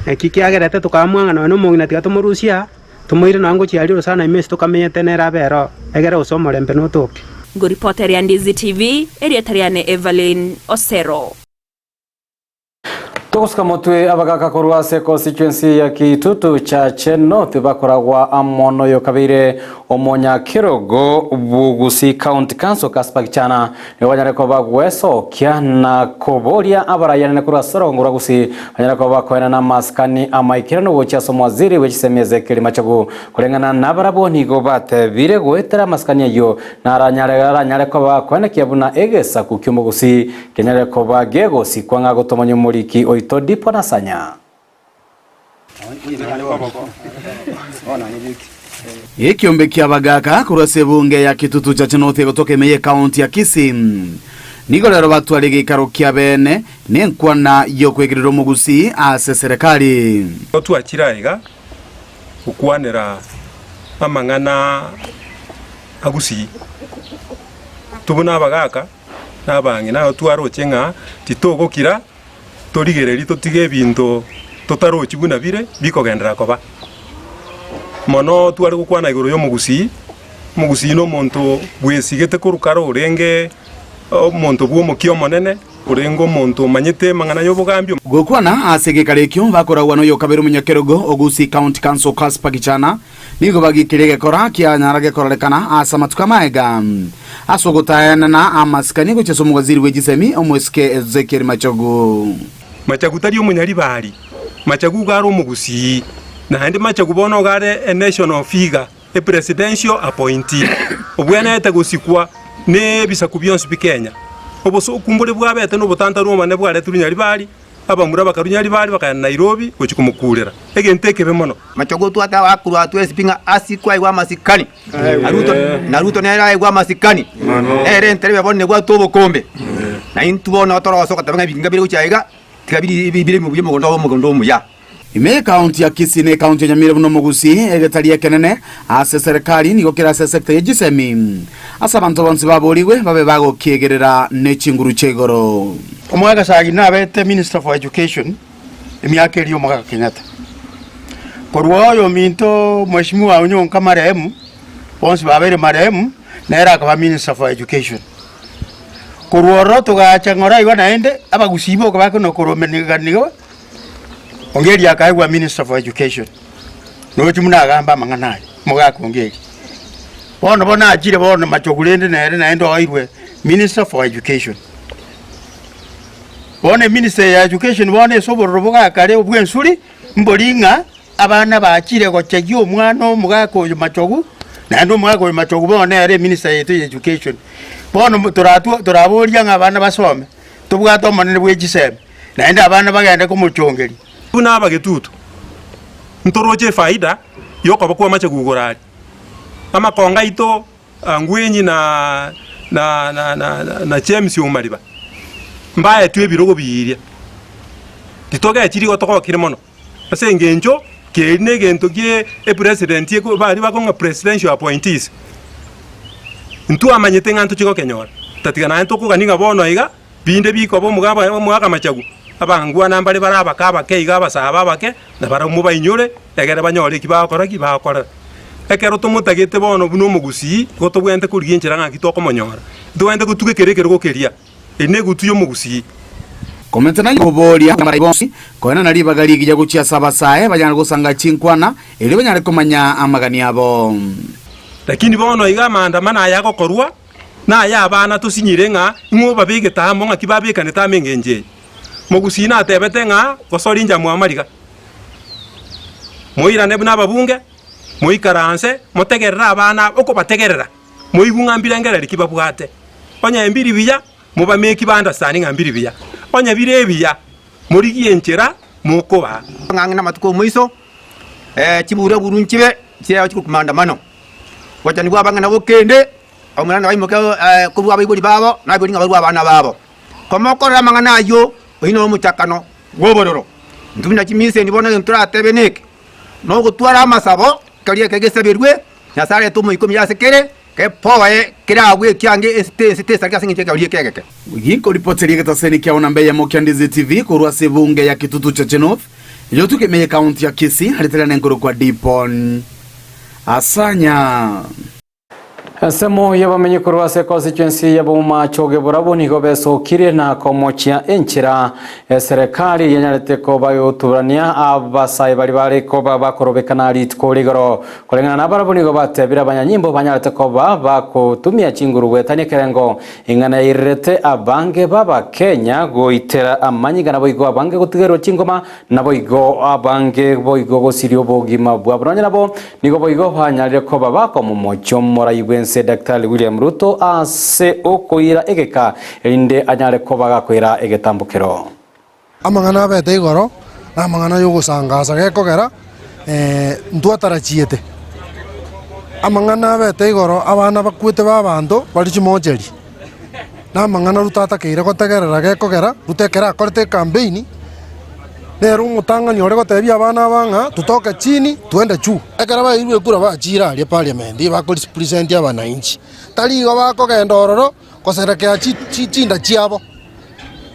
naki kiagerete tokamwang'a nonya nomong'ina tiga tomorusie aa. Tomoire nonya ngochia aria orosana ime ase tokamenyete nere abe ero, egere gose omorembe notoke. Ngoripota eria Ndizi TV, erieta riane Evelyn Osero. Togosuka motwe abagaka korwa ase constituency ya Kitutu Chache North bakoragwa amo noyo kabeire omonyakerogo bw'Ogusii County Council Casper Gichana Nigo banyare koba gwesokia na koboria abarayanene korwa ase orogongo rwa Gusii, banyare koba bakoenana amasikani amaikeranu gochia ase omowaziri bwe chisemi Ezekiel Machogu. Koreng'ana nabarabwo nigo batebire goetera amasikani ayio naranyare aranyare koba akoenekia buna egesaku ki'omogusii kenyare koba gegosikwa ng'a gotomanya omoriki oito Dipo Nasanya. Ekiombe ki'abagaaka korwa ase ebunge ya Kitutu Chache North egotoka ime y'ekaunti ya Kisii nigo rero batware egeikaro kia beene nenkwana y'okwegerera omogusii ase eserekari. Nigo twachire aiga gokwanera amang'ana a Gusii. Intwe buna abagaka na abang'ina nabo twaroche ng'a titogokira Torigererie totige ebinto totarochi buna bire bikogenderera koba. Mono tware gokwana igoro y'omogusii, omogusii nomonto bwesigete korwa kare orenge omonto bw'omokia omonene. Orenge omonto omanyete amang'ana y'obogambi. Gokwana ase egekaro ekio bakoragwa noyokabere omonyakerogo o Gusii County Council Casper Gichana nigo bagikirie egekora kianyara gekororekana ase amatuko amaega ase ogotaenena amasikani gochia ase omowaziri bwe chisemi omosike Ezekiel Machogu. Machagu tari omonyaribari, Machagu iga are omogusii, naende Machagu bono iga are a national figure, a presidential appointee, obwenerete gosikwa nebisaku bionsi bi Kenya. Obosoku mbore bwabete nobotantaru obonene bwaretirwe Nyaribari, abamura bakarwa Nyaribari bakagenda Nairobi gochia komokurera. Egento ekebe mono. Machogu twateba akorwa twesipi ng'a asikwe aigwe amasikani, na Ruto, na Ruto nere aigwe amasikani, nere enterebe bono nebwate obokombe. Na intwe bono torosa ogoteba ng'a ebinga bire gochia aiga, tiga biri bire buya omogondo obe omogondo omuya. Ime y'ekaunti ya Kisii na ekaunti ya Nyamira buna omogusii, egetari ekenene ase eserekari nigo kere ase esecta ye chisemi, ase abanto bonsi baborigwe babe bagokiegerera ne chinguru chia igoro. Omogaka Sagi nabete Minister for Education emiaka eria omogaka Kenyatta. Korwa oyominto Mheshimiwa Onyonka marehemu, bonsi babeire marehemu, nere akaba Minister for Education. Korwa ororo togacha ng'ora igo naende, abagusii boka bakona koromeneganiwa, Ongeri akaegwa Minister for Education, nochi buna agamba amang'ana aya, omogaka Ongeri. Bono bono achire bono Machogu rende nere naende oeirwe Minister for Education. Bono eminister ya education bono ase obororo bogakare obw'ensuri, mbori ng'a abana bachire gochegia omwana omogaka oyo Machogu, naende omogaka oyo Machogu bono nere eminister yaito ya education. Bono mo toratwa toraboria ng'a abana basome, tobwate omonene bwe chisemi, naende abana bagende komochongeria. Buna abagetutu, ntoroche efaida y'okoba kw'amache gugoro aria. Amakongo aito Angwenyi na na na na na James Omariba mbaetwe ebirogo biria. Titogechiri igo togokire mono ase engencho keri na egento gie epresident eko baria bakong'a presidential appointees. Ntwamanyete ng'a ntochia gokenyora, tatiga naende tokogania ng'a bono iga binde bikoba omogaba omogaka Machagu, abangwana mbare bare abake abake iga abasaaba abake, nabarabwo mobainyore egere banyore eki bagokora ki? Bagokorera. Ekero tomotagete bono buna omogusii, igo tobwenerete korigia enchera ng'aki tokomonyora. Ntobwenerete gotuga ekero ekerogo keria, eri negutu y'omogusii. Komenta nayio koboria abarai bonsi koenana ribaga rigiya gochia ase abasae banyare gosanga chinkwana, erio banyare komanya amagani abo. Lakini bono iga amaandamano aya agokorwa naya abana tosinyire ng'a ing'o obabegete amo ng'aki babekanete amo engencho eye. Mogusii natebete ng'a gosori inche amwamariga. Moirane buna ababunge, moikaranse, motegerere abana aba, okobategerera, moigwe ng'a mbirengererio ki babwate. Onye mbiri buya, mobameki ba understand ng'a mbiri buya. Onye bire ebiya, morigie enchera mokobaa. Ng'ang'e namatuko omoiso, chiburaburu nchibe chiaye chigokwa maandamano. Gochani bw'abang'ina bokende, omwana nabaimoke korwa abaibori babo, na abaibori ng'a barue abana babo. Komokorera amang'ana ayio, oyio nomochakano bw'obororo. Intwe buna chimiseni bono egento toratebe neke, nogotwara amasabo, keria eke gesaberwe, Nyasae arete omoika omuya ase kere, kepoe keragwe ekiange ense ense tesareke ase engencho y'ekerorio eke egeke. Gikoripoteria egetaseni kiao namba eyemo kia Ndizi TV korwa ase ebunge ya Kitutu Chache North, eyotuka ime y'ekaunti ya Kisii, aritera nenkorokwa Dipon Asanya. Ensemo y'abamenyi korwa ase constituency ya Bomachoge Borabu nigo besokirie na komochia enchera eserekari yanyarete koba egotuburania abasae baria bare koba bakorobekana rituko rigoro. Koreng'ana nabarabwo nigo batebire abanyanyimbo banyarete koba bagotumia chinguru goetania ekerengo ing'ana yairerete abange b'Abakenya goitera amanyiga naboigo abange gotigerwa chingoma Naboigo abange boigo gosiria obogima bwabo. Nonya nabo nigo boigo banyarire koba bakomomochia omorai bw'ense Daktari William Ruto ase okoira egeka erinde anyare koba gakoira egetambokero. Amang'ana abete igoro namang'ana y'ogosangasa gekogera ntwatarachiete. Amang'ana abete igoro abana bakwete b'abanto bare chimocheri, namang'ana Ruto atakeire gotegerera gekogera Ruto ekero akorete ekampeini, nere omotang'ani ore gotebia abana aba ng'a tutoke chini twende juu. Ekero baeirwe ekura bachiire aria parliament bakorepresent abananchi, tari igo bakogenda ororo koserekea chinda chiabo.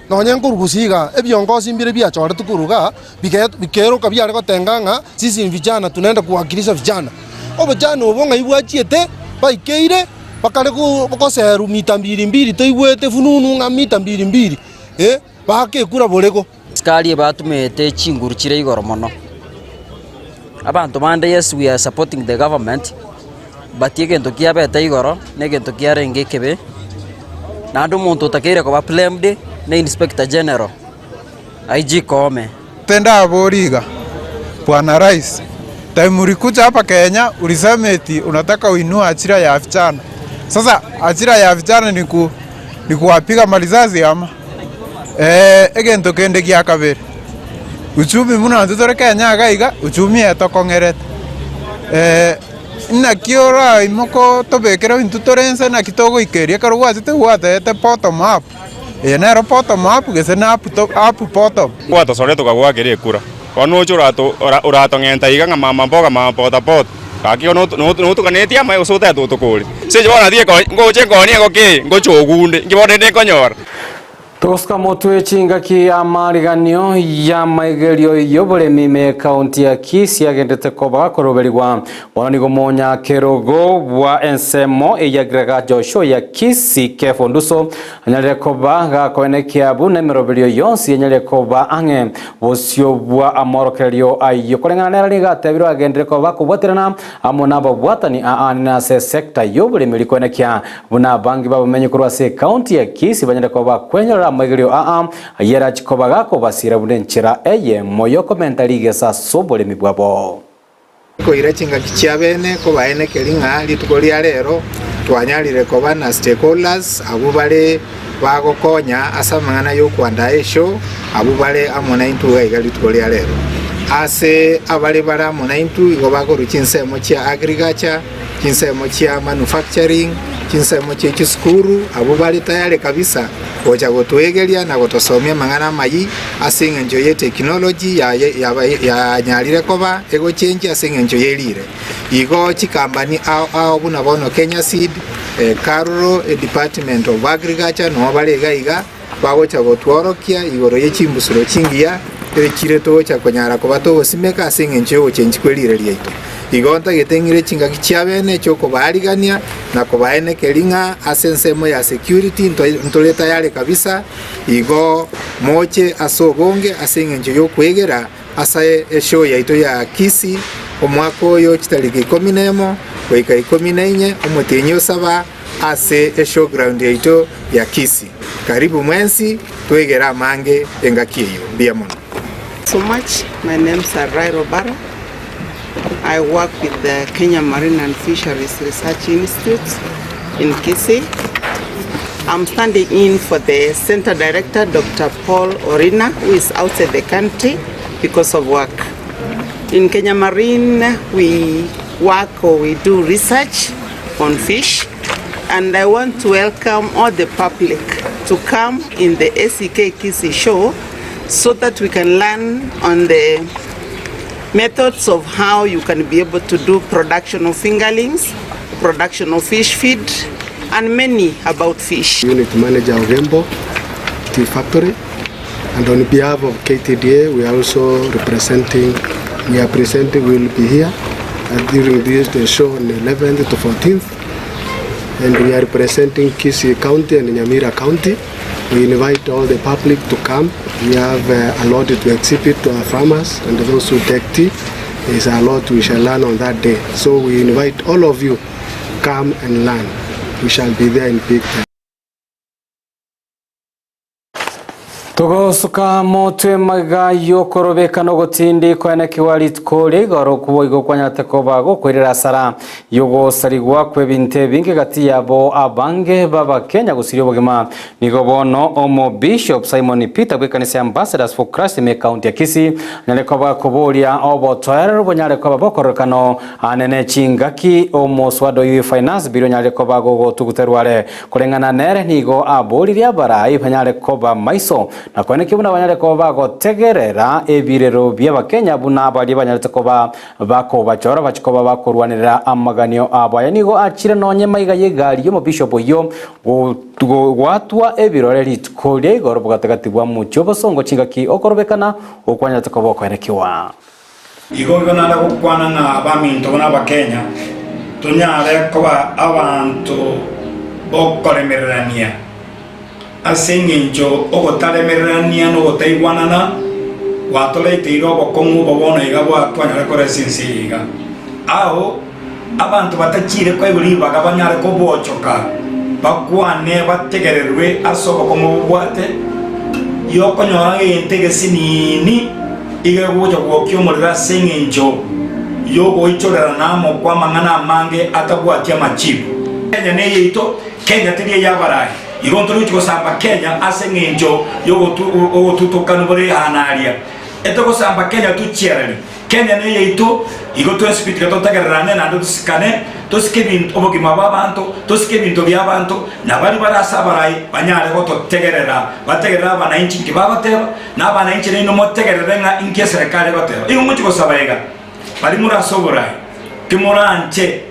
Nonye nkorwa gusii igaa, ebiongosi mbire biachoretwe korwa igaa, bige bikeroka biare gotenga ng'a sisi ni vijana tunaenda kuwakilisha vijana. Obochani obo ng'ai bwachiete, baikeire, bakare go goserwa mita mbiri mbiri toigwete fununu ng'a mita mbiri mbiri. Eh, baake ekura borego. Asikari ebatumete chinguru chire igoro mono. Abanto bande yes we are supporting the government, but egento kiabete igoro na egento kiarenge ekebe, naende omonto otakeire koba blamed ne inspector general, IG Koome. Tendabori iga, Bwana Rais, time ulikuja hapa Kenya ulisema eti unataka uinue ajira ya vijana. Sasa ajira ya vijana ni ku, ni kuwapiga marisasi ama? Eh, egento kende gia kabere, uchumi buna intwe tore Kenya iga iga, uchumi etokong'erete. Eh, naki oraimoke otobekere intwe tore inse naki togoikeria ekero gwachete gwatebete bottom up. Eye nero bottom up gese na up to up bottom. Gwatosorire tokagoakera ekura, bono noche orato ora oratong'enta iga ng'a mama mboga mama bodaboda, gaki igo noto noto notoganetie amaye gose otagete otokore. Ase inche bono natige ko ngoche nkonie engoko eye, ngoche ogunde, inki bono rende nkonyora? Togosuka motwe chingaki amariganio y'amaigerio y'oboremi ime ekaunti ya Kisii agendete koba gakoroberigwa. Bono nigo omonyakerogo bwa ensemo eya Joshua ya Kisii Kefa Onduso anyarire koba gakoenekia buna emeroberio yonsi enyarire koba ang'e bosio bwa amorokererio ayio. Koreng'ana nere nigo atebirwe agendire koba kobwaterana amo nababwatani aanene ase esecta y'oboremi rikoenekia buna abange babamenyi korwa ase ekaunti ya Kisii banyare koba bakwenyorera amaigerio aa ayio arachie koba gakobasira buna enchera eyemo y'okomenta rigesa ase oboremi bwabo. Koira chingaki chiabene kobaenekeri ng'a rituko ria rero twanyarire koba na stakeholders abwo bare bagokonya ase amang'ana y'okwandaa eshow abwo bare amo naintwe iga iga rituko ria rero. Ase abare bare amo naintwe igo bakorwa chinsemo chia agriculture, chinsemo chia manufacturing, chinsemo chie chisukuru, abwo bare tayari kabisa gocha gotwegeria na gotosomia amang'ana amayia ase engencho ye technology yanyarire koba egochenchia ase engencho y'erire. Igo chikambani ao ao buna bono Kenya Seed, Karro, Department of Agriculture noo bare iga iga bagocha gotworokia igoro ye chimbusuro chingiya echire togocha konyara koba togosimeka ase engencho y'ogochenchia kw'erire riaito. Igo ntagete ng'ire chingaki chiabene chi'okobaarigania na kobaenekeria ng'a ase ensemo ya security ntore tayari kabisa, igo moche ase obonge ase engencho y'okwegera ase eshow yaito ya Kisii omwaka oyo chitariki ikomi nemo goika ikomi na inye omotienyi o saba ase eshowground yaito ya Kisii. Karibu mwensi twegere amange engaki eyio. Mbuya mono. So much. My name is Rairo Obara. I work with the Kenya Marine and Fisheries Research Institute in Kisii. I'm standing in for the center director, Dr. Paul Orina, who is outside the country because of work. In Kenya Marine, we work or we do research on fish, and I want to welcome all the public to come in the ACK Kisii show so that we can learn on the methods of how you can be able to do production of fingerlings, production of fish feed, and many about fish. Unit manager of Embo Tea Factory, and on behalf of KTDA, we are also representing, we are presenting, we will be here during this the show on 11th to 14th, and we are representing Kisii County and Nyamira County. We invite all the public to come. We have a lot to exhibit to our farmers and those who take tea. There is a lot we shall learn on that day. So we invite all of you, come and learn. We shall be there in big time. Togosuka motwe magega y'okorobeka n'ogotindi koenekiwa rituko ria igoro boigo kwanyarete koba gokoirera asara yogosarigwa kw'ebinto ebinge gati yabo abange b'abakenya gosiria obogima. Nigo bono omo Bishop Simon Peter bw'ekanisa ya Ambassadors for Christ ime ekaunti ya Kisii anyare koba koboria obotoereru bonyare koba bokororokano anene chingaki omoswada oyo finance bill onyare koba gogotuguterwa are. Koreng'ana nere nigo aboririe abarai banyare koba maiso na koenekia buna banyare koba bagotegerera ebirero by'abakenya buna baria banyarete koba bakobachora bachikoba bakorwanera amaganio abo. Aya nigo achire nonye maiga y'egari y'omobishop oyo gwatwa ebirore rituko ria igoro bogatagati bwa mochie obosongo chingaki okorobekana okwanyarete koba okoenekiwa. Igo igo nare gokwana ng'a abaminto buna Abakenya tonyare koba abanto bokoremererania. Ase engencho ogotaremererania na ogotaigwanana gwatoreteire obokong'u obo bono iga twanyare koresa ase ense eye iga. Ao abanto batachiire koegwa ribaga banyare kobochoka bakwane bategererwe ase obokong'u obobwate, y'okonyora egento egesinini iga egocha gwokia omorero ase engencho y'ogoichorerana amo kw'amang'ana amange atabwati amachibu. Kenya neyeito, Kenya teri ey'abarai. Igo ntori gochia gosamba Kenya ase engencho y'ogotutokanu bore aana aria. Etogosamba Kenya tochiarari. Kenya neyaito, igo twensi pi tiga totegererane naende tosikane, tosike ebinto obogima bw'abanto, tosike ebinto bi'abanto, na baria bare ase abarai banyare gototegerera, bategerere abanainchi inki bagoteba, na abanainchi nainwe motegerere ng'a inki eserekari egoteba. Igo ngochia gosaba iga, baria more ase oborai, timoranche.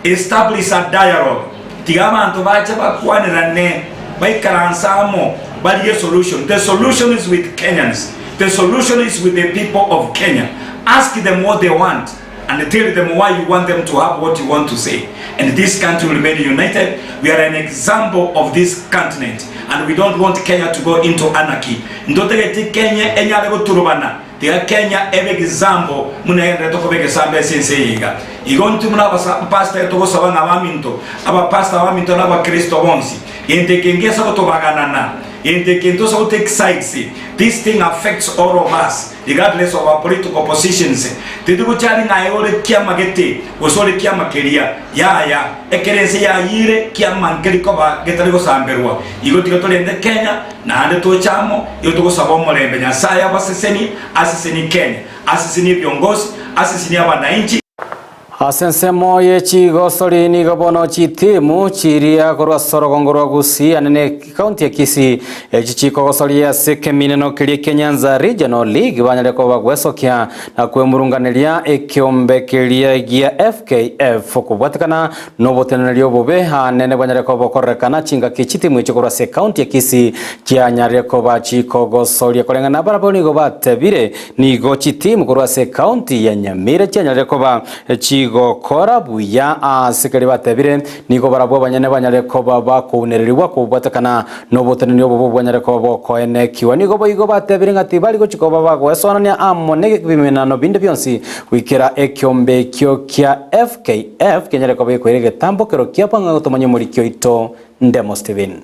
Establish a dialogue, tiga abanto bache bakwanerane, baikaranse amo, barigie solution. The solution is with Kenyans, the solution is with the people of Kenya. Ask them what they want and tell them why you want them to have what you want to say and this country will remain united. We are an example of this continent and we don't want Kenya to go into anarchy. Ntotageti Kenya enyare goturubana. Tiga Kenya ebe egesambo buna egendererete koba egesambo ase ense eye iga. Igo intwe buna abapastor togosaba ng'a abaminto, abapastor abaminto na abakristo bonsi, gento eke ngese gotobaganana, gento eke ntose go take sides, this thing affects all of us regardless of our political positions. Titigochari ng'a aye ore kiama gete gose ore kiama keria, yaya, ekero ense yayiire kiama nkeri koba getari gosamberwa. Igo tiga torende Kenya, Naende toche amo, igo togosaba omorembe. Nyasae abasesenie, asesenie Kenya, asesenie ebiongozi, asesenie abanainchi. Ase ensemo ye chigosori nigo bono chitimu chiria korwa ase orogongo rwa Gusii ane ne ekaunti ya Kisii echi chikogosoria ase ekemineno keria kia Nyanza Regional League banyare koba gwesokia na kwemurunganeria ekiombe keria gia FKF kobwatekana Noboteneneri obobe anene bwanyare koba bokorerekana chingaki chitimu echi korwa ase ekaunti ya Kisii chianyarire koba chikogosoria koreng'ana nabarabwo nigo batebire nigo chitimu korwa ase ekaunti ya Nyamira chianyarire koba chigokora buya ase keria batebire nigo barabwo abanyene banyare koba bakounererigwa kobwatekana noboteneneri obobe bwanyare koba bokoenekiwa. Nigo boigo batebire ng'a tibari gochia koba bagoesoanania amo nebimenano binde bionsi goikera ekiombe ekio kia FKF kenyare koba gekoira egetambokero kiabo ang'e gotomanya omoriki oito Ndemo Stephen.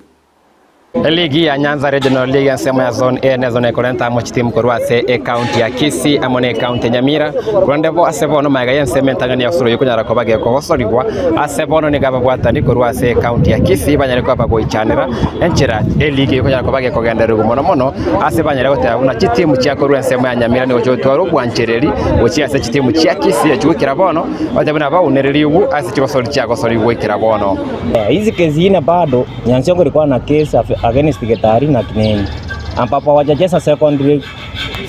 Eligi ya Nyanza Regional League ensemo ya Zone A ne zone ekorenta amo chitimu korwa ase ecounty ya Kisii amo ne ecounty ya Nyamira. Korende bo ase bono magega y'ensemo entang'ani ya osoro oyio konyara koba gekogosorigwa ase bono nigo ababwatani korwa ase ecounty ya Kisii banyare koba bagoichanera enchera eligi eyio konyara koba gekogendererigwa mono mono ase banyare goteba buna chitimu chia korwa ensemo ya Nyamira nigo chigotwara obwanchereri gochia ase chitimu chia Kisii echio goikera bono batebe buna baunererigwe ase chigosori chiagosorigwe goikera bono. Hizi kesi ine bado Nyansiongo ilikuwa na case against Gitari na Kineni ambapo hawajacheza second leg.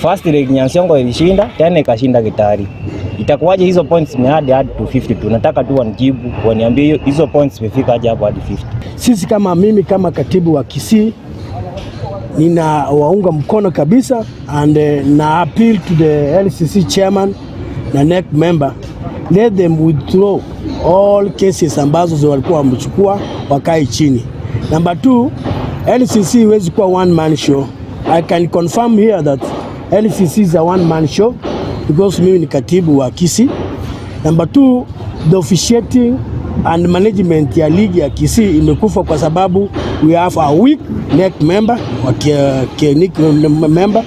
First leg Nyansiongo ilishinda tena ikashinda Gitari. Itakuwaje hizo points zimeadd hadi to 50? Tunataka tu wanijibu waniambie hizo points zimefika aje hapo hadi 50. Sisi kama mimi kama katibu wa Kisii ninawaunga mkono kabisa and na appeal to the LCC chairman na NEC member let them withdraw all cases ambazo walikuwa wamechukua wakae chini. Number two, LCC iwezi kuwa one man show. I can confirm here that LCC is a one man show because mimi ni katibu wa Kisii. Number two, the officiating and management ya ligi ya Kisii imekufa kwa sababu we have a weak NEC member wa NEC member.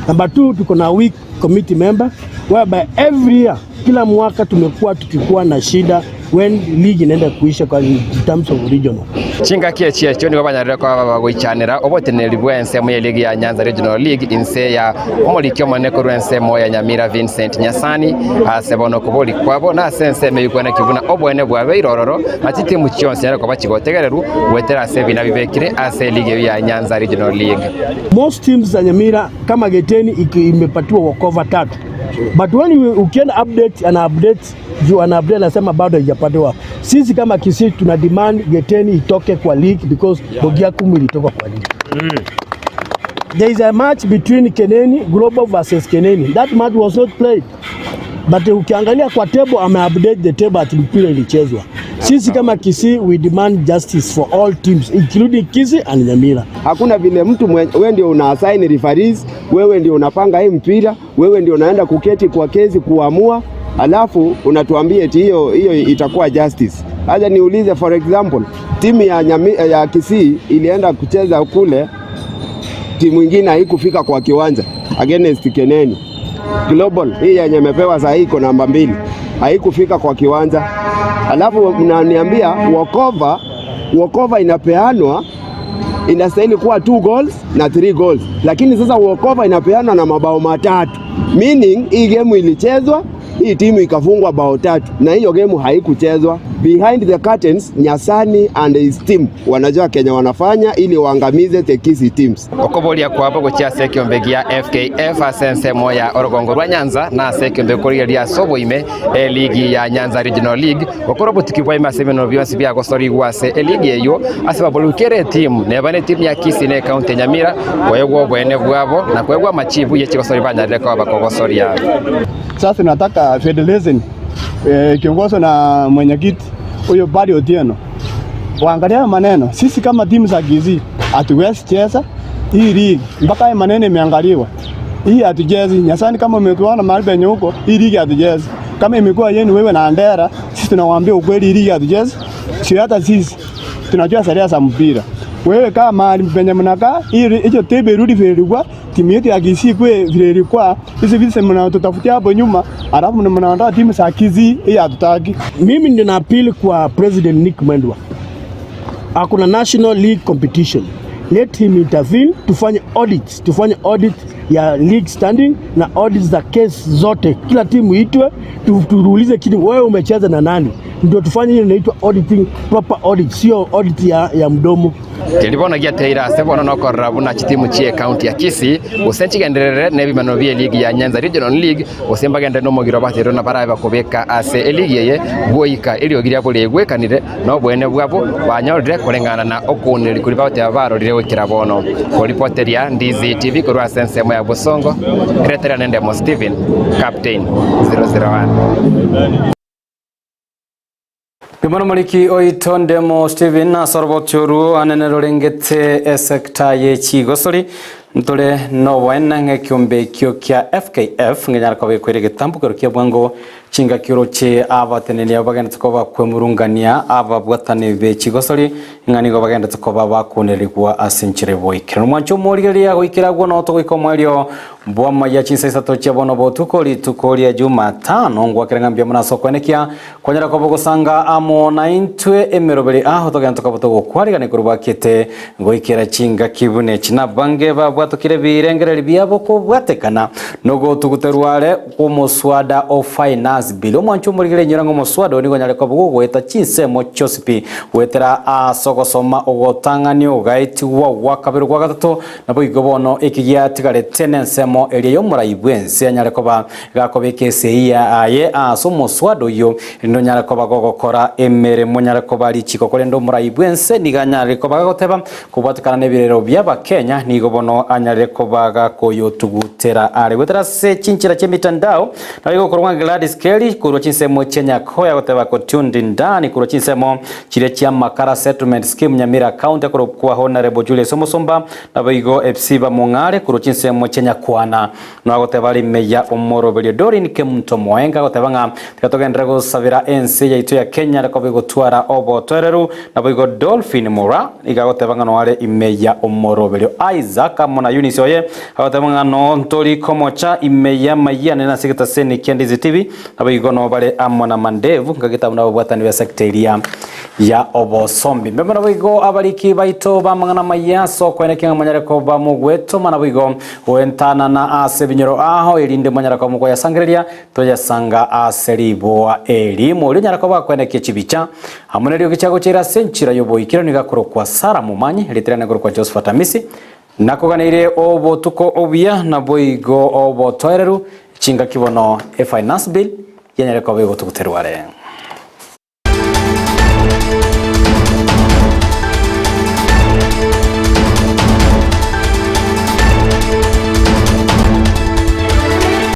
Number two, tuko na weak committee member whereby every year, kila mwaka tumekuwa tukikuwa na shida when league inaenda kuisha kwa in terms of regional. Chingaki echi echio nigo banyarire koba bagoichanera oboteneneri bw'ensemo y'eligi ya Nyanza Regional League inse ya omoriki omonene korwa ensemo ya Nyamira Vincent Nyasani ase bono okobori kwabo na ase ensemo eyio kweneki buna oboene bwabeire ororo na chitimu chionsi nyare koba chigotegererwa goetera ase ebina bibekire ase eligi eyio ya Nyanza Regional League. Most teams za Nyamira kama Geteni imepatiwa walkover tatu but when you, ukienda update ana update juu ana update anasema bado haijapatiwa. Sisi kama Kisii tuna demand Geteni itoke kwa league because yeah. Bogiakumu ilitoka kwa league. There is a match between Keneni Global versus Keneni. That match was not played. But ukiangalia kwa table ame update the table ati mpira ilichezwa. Sisi kama Kisii we demand justice for all teams including Kisii and Nyamira. Hakuna vile mtu wewe ndio una assign referees, wewe ndio unapanga hii mpira, wewe ndio unaenda kuketi kwa kesi kuamua, alafu unatuambia eti hiyo hiyo itakuwa justice. Acha niulize, for example, timu ya, Nyami, ya Kisii ilienda kucheza kule, timu ingine haikufika kwa kiwanja against Keneni Global hii yenye imepewa saa hii iko namba mbili, haikufika kwa kiwanja, alafu mnaniambia walkover, walkover inapeanwa inastahili kuwa 2 goals na 3 goals, lakini sasa walkover inapeanwa na mabao matatu, meaning hii game ilichezwa, hii timu ikafungwa bao tatu, na hiyo game haikuchezwa. Behind the curtains, Nyasani and his team wanajua Kenya wanafanya ili waangamize the Kisii teams. Okoboria kwabo gochia ase ekiombe gia FKF ase ensemo ya orogongo rwa Nyanza na ase ekiombe korigereria ase oboime eligi ya Nyanza Regional League gokora obotuki bwaime ase ebienono bionsi biagosorigwa ase eligi eyio ase baborigwe kera etimu neba netimu ya Kisii na ecounty ya Nyamira koegwa oboene bwabo na koegwa amachibu ye chigosori banyarire koba bakogosoria. Sasa nataka federation ikiongozwa na mwenyekiti huyo Barry Otieno waangalie hayo maneno. Sisi kama timu za Kisii hatuwezi cheza hii ligi mpaka hayo maneno imeangaliwa. Hii hatuchezi. Nyasani, kama umetuona mahali penye huko, hii ligi hatuchezi. Kama imekuwa yenu wewe na Andera, sisi tunawaambia ukweli, hii ligi hatuchezi. Sio hata sisi tunajua sheria za mpira. Wewe kama mahali penye mnakaa, hii hiyo tebe irudi vile ilikuwa, timu yetu ya Kisii kwe vile ilikuwa. Hizi vitu mnatutafutia hapo nyuma, alafu mnaondoa timu za Kisii, hii hatutaki. Mimi ndio na appeal kwa President Nick Mwendwa. Hakuna National League competition. Let him intervene, tufanye audit, tufanye audit ya league standing na audit za case zote. Kila timu itwe, tuulize kitu, wewe umecheza na nani? Ndio tufanye hiyo inaitwa auditing, proper audit, sio audit ya mdomo. Keri bono giateire ase bono nokorora buna chitimu chie ecounty ya Kisii gose nchigenderere na ebimano bie eligi ya Nyanza Regional League gose mbagenderere na omogiro bateirwe na barabe bakobeka ase eligi eye goika eriogi riabo riaigwekanire na oboene bwabo banyorire koreng'ana na okounereria koria bagoteba barorire goikera bono. Koripoteria Ndizi TV korwa ase ensemo ya Bosongo, eretera nendemo Stephen, Captain 001. Rimwe nomoriki oito Ndemo Stephen ase oroboti orwo anene rorengete esecta ye chigosori ntore noboene ng'a ekiombe ekio kia FKF ngenyara koba gekoira egetambokero kia bwango chingaki oroche abateneni abo bagendete koba kwemurungania ababwatani be chigosori ng'a nigo bagendete koba bakonerigwa ase enchera eboikera. Nomwancho omorigereria goikera agwo no togoika omoerio bw'amaya chinsa isato chia bono botuko rituko ria Jumatano ngwakere ng'a mbuya mono ase okwenekia kwanyara koba ogosanga amo naintwe emeroberi aho togenda tokaba togokwarigana igoro bwakete goikera chingaki buna echi nabange babwatokire ebirengereri biabo kobwatekana nogotuguterwa are kw'omoswada o Finance Bill. Omwancho omorigere inyora ng'a omoswada oyo nigo onyare koba gogoeta chinsemo chionsi pi goetera ase ogosoma ogotang'ani ogaetigwa gwa kabere gwa gatato Naboigo bono eki giatigarete nensemo eria y'omorai bw'ense anyare koba gakobeka esegi yaye ase omoswada oyio, erinde onyare koba gogokora emeremo onyare koba richiko. Korende omorai bw'ense nigo anyarire koba gagoteba kobwatekana nebirero bi'Abakenya, nigo bono anyarire koba gakoyotugutera are goetera ase chinchera chi'emitandao. Naboigo okorwa Gladys Kelly korwa chinsemo chia Nyakoya goteba Kotundi Ndani korwa chinsemo Chiria chia Makara Settlement Scheme Nyamira County akorokwa Honourable Julius Omusumba naboigo Epsiba Mong'are korwa chinsemo chia Nyakwana nagoteba are ime ya omoroberio Doreen Kemunto Moenga agoteba ng'a tiga togenderere gosabera ense yaito ya Kenya rekoba egotwara obotoereru naboigo Dolphin Mura iga agoteba ng'a noare ime ya omoroberio Isaac amo na Eunice oye agoteba ng'a no ntori komocha ime y'amayia nene ase egetaseni kia Ndizi TV Naboigo nobare amo na Mandevu, nkagetabu nababwatani b'esecta eria ya obosombi. Mbe naboigo abariki baito b'amang'ana amaya ase okoenekia ng'a monyare koba mogwetoma naboigo goentanana ase ebinyoro ao, erinde monyare koba mokoyasangereria toyasanga ase riboa erimo. Oria onyare koba akoenekia chibicha amo neriogi chiagocheire ase enchera y'oboikeranu nigo akorokwa Sara Momanyi, erieta riane nkorokwa Josephat Amisi. Nakoganeire obotuko obuya naboigo obotoereru, chingaki bono e finance bill yanyare koba egotuguterwa are.